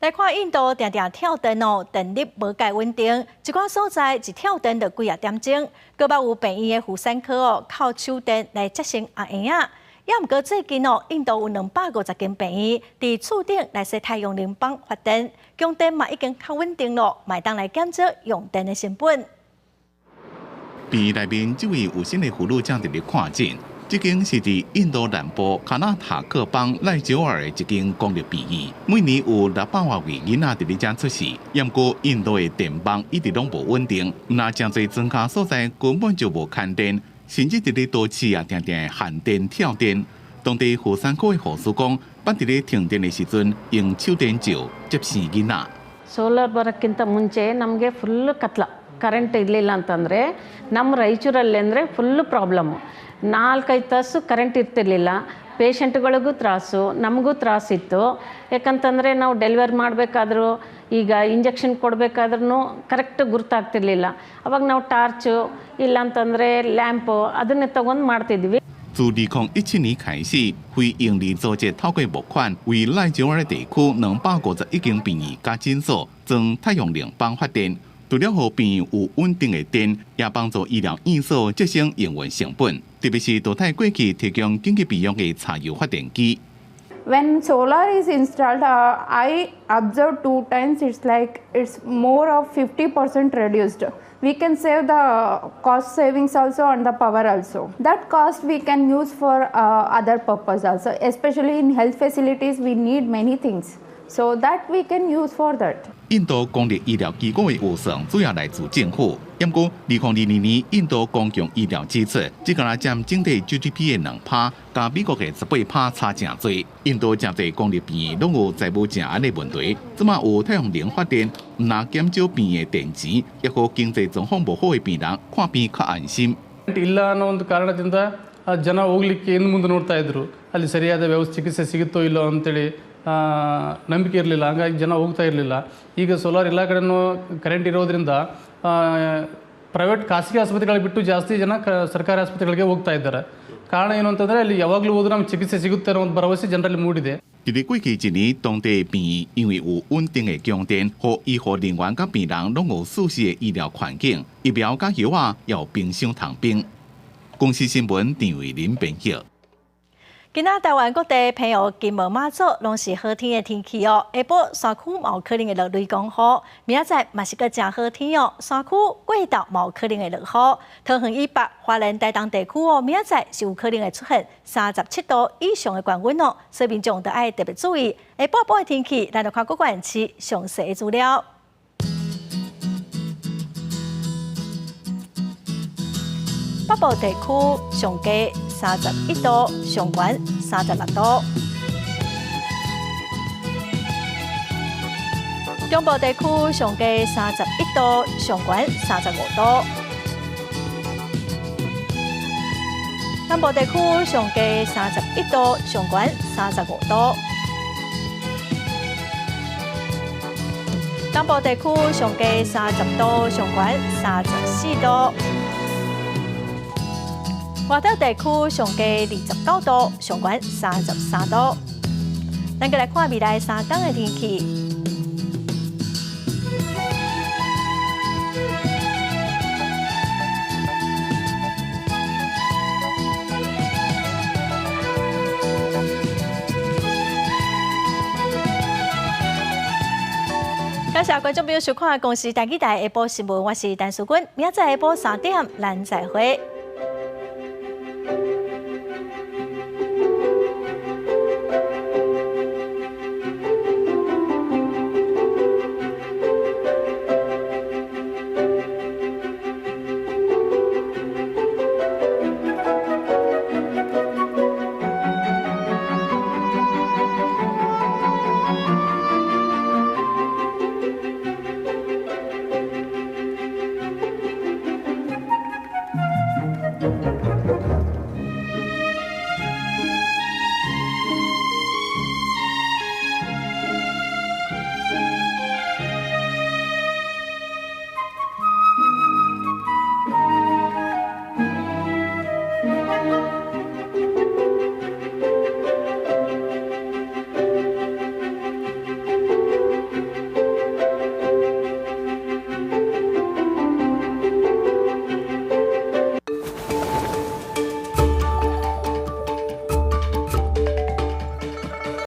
來看印度定定跳電哦，電力無蓋穩定，一寡所在一跳電就幾仔點鐘。閣捌有病院的婦產科哦，靠手電來接生阿嬰仔。也毋過最近哦，印度有250間病院佇厝頂來設太陽能板發電，供電嘛已經較穩定囉，嘛會當來減少用電的成本。病院內面這位有身的婦女正佇咧看診。這間是佇印度南部卡納塔克邦賴久爾的一間公立病院，每年有600外位囡仔佇咧遮出世。毋過印度的電網一直攏無穩定，毋但誠濟莊跤所在根本就無牽電，甚至佇咧都市也定定限電跳電。當地婦產科的護士講，捌佇咧停電的時陣用手電照接生囡仔。 Solar ಬರೋಕ್ಕಿಂತ ಮುಂಚೆ ನಮಗೆ ಫುಲ್ಲು ಕತ್ಲ ಕರೆಂಟ್ ಇರಲಿಲ್ಲ ಅಂತಂದರೆ ನಮ್ಮ ರಾಯಚೂರಲ್ಲಿ ಅಂದರೆ full problem. 4-5 ತಾಸು ಕರೆಂಟ್ ಇರ್ತಿರ್ಲಿಲ್ಲ. ಪೇಷಂಟ್ಗಳಿಗೂ ತ್ರಾಸು, ನಮಗೂ ತ್ರಾಸಿತ್ತು. ಯಾಕಂತಂದರೆ ನಾವು ಡೆಲಿವರಿ ಮಾಡಬೇಕಾದ್ರೂ ಈಗ ಇಂಜೆಕ್ಷನ್ ಕೊಡಬೇಕಾದ್ರೂ ಕರೆಕ್ಟ್ ಗುರ್ತಾಗ್ತಿರ್ಲಿಲ್ಲ. ಅವಾಗ ನಾವು ಟಾರ್ಚು ಇಲ್ಲಾಂತಂದರೆ ಲ್ಯಾಂಪು ಅದನ್ನೇ ತೊಗೊಂಡು ಮಾಡ್ತಿದ್ವಿ. 自2017年開始，非營利組織透過募款，為賴久爾地區251間病院佮診所裝太陽能板發電。除了予病院有穩定的電，也幫助醫療院所節省營運成本。特別是淘汰過去提供緊急備用的柴油發電機。 When solar is installed, I observed two times. It's like it's more of 50% reduced. We can save the cost savings also and the power also. That cost we can use for other purpose also. Especially in health facilities, we need many things. So that we can use for that. 印度公立醫療機構的預算主要來自政府，毋過2022年印度公共醫療支出只敢若佔整體 GDP 的2%，佮美國的18%差誠濟。印度誠濟公立病院攏有財務正案的問題，這馬有太陽能發電，毋但減少病院的電錢，也予經濟狀況無好的病人看病較安心。 ಇಲ್ಲ ಅನ್ನೋ ಒಂದು ಕಾರಣದಿಂದ ಜನ ಹೋಗ್ಲಿಕ್ಕೆ ಹಿಂದೆ ಮುಂದೆ ನೋಡ್ತಾ ಇದ್ರು. ಅಲ್ಲಿ ಸರಿಯಾದ ವ್ಯವಸ್ಥೆ ಚಿಕಿತ್ಸೆ ಸಿಗುತ್ತೋ ಇಲ್ಲೋ ಅಂತೇಳಿ ನಂಬಿಕೆ ಇರಲಿಲ್ಲ. ಹಾಗಾಗಿ ಜನ ಹೋಗ್ತಾ ಇರಲಿಲ್ಲ. ಈಗ ಸೋಲಾರ್ ಎಲ್ಲ ಕಡೆನೂ ಕರೆಂಟ್ ಇರೋದ್ರಿಂದ ಪ್ರೈವೇಟ್ ಖಾಸಗಿ ಆಸ್ಪತ್ರೆಗಳಿಗೆ ಬಿಟ್ಟು ಜಾಸ್ತಿ ಜನ ಸರ್ಕಾರಿ ಆಸ್ಪತ್ರೆಗಳಿಗೆ ಹೋಗ್ತಾ ಇದ್ದಾರೆ. ಕಾರಣ ಏನು ಅಂತಂದರೆ ಅಲ್ಲಿ ಯಾವಾಗಲೂ ಹೋದ್ರೂ ನಮ್ಗೆ ಚಿಕಿತ್ಸೆ ಸಿಗುತ್ತೆ ಅನ್ನೋ ಒಂದು ಭರವಸೆ ಜನರಲ್ಲಿ ಮೂಡಿದೆ. 佇咧過去一年，當地病院因為有穩定的供電，予醫護人員佮病人攏有舒適的醫療環境，疫苗佮藥仔也有冰箱通冰。公視新聞陳慧琳編譯。今仔台灣各地澎湖、金門、馬祖攏是好天的天氣哦。下晡山區嘛有可能會落雷公雨，明仔載嘛是閣誠好天哦。山區過晝嘛有可能會落雨。桃園以北、花蓮、台東地區哦，明仔載是有可能會出現37度以上的高溫哦，所以民眾著愛特別注意。下晡晡的天氣，咱就看各縣市詳細的資料。北部地區上低31度，上懸36度。中部地區上低31度，上懸35度。南部地區上低31度，上懸35度。東部地區上低30度，上懸34度。外島地區上低29度，上懸33度。咱閣來看未來3工的天氣。感謝觀眾朋友收看《公視台語台》下晡新聞，我是陳淑君，明仔載下晡3點，咱再會。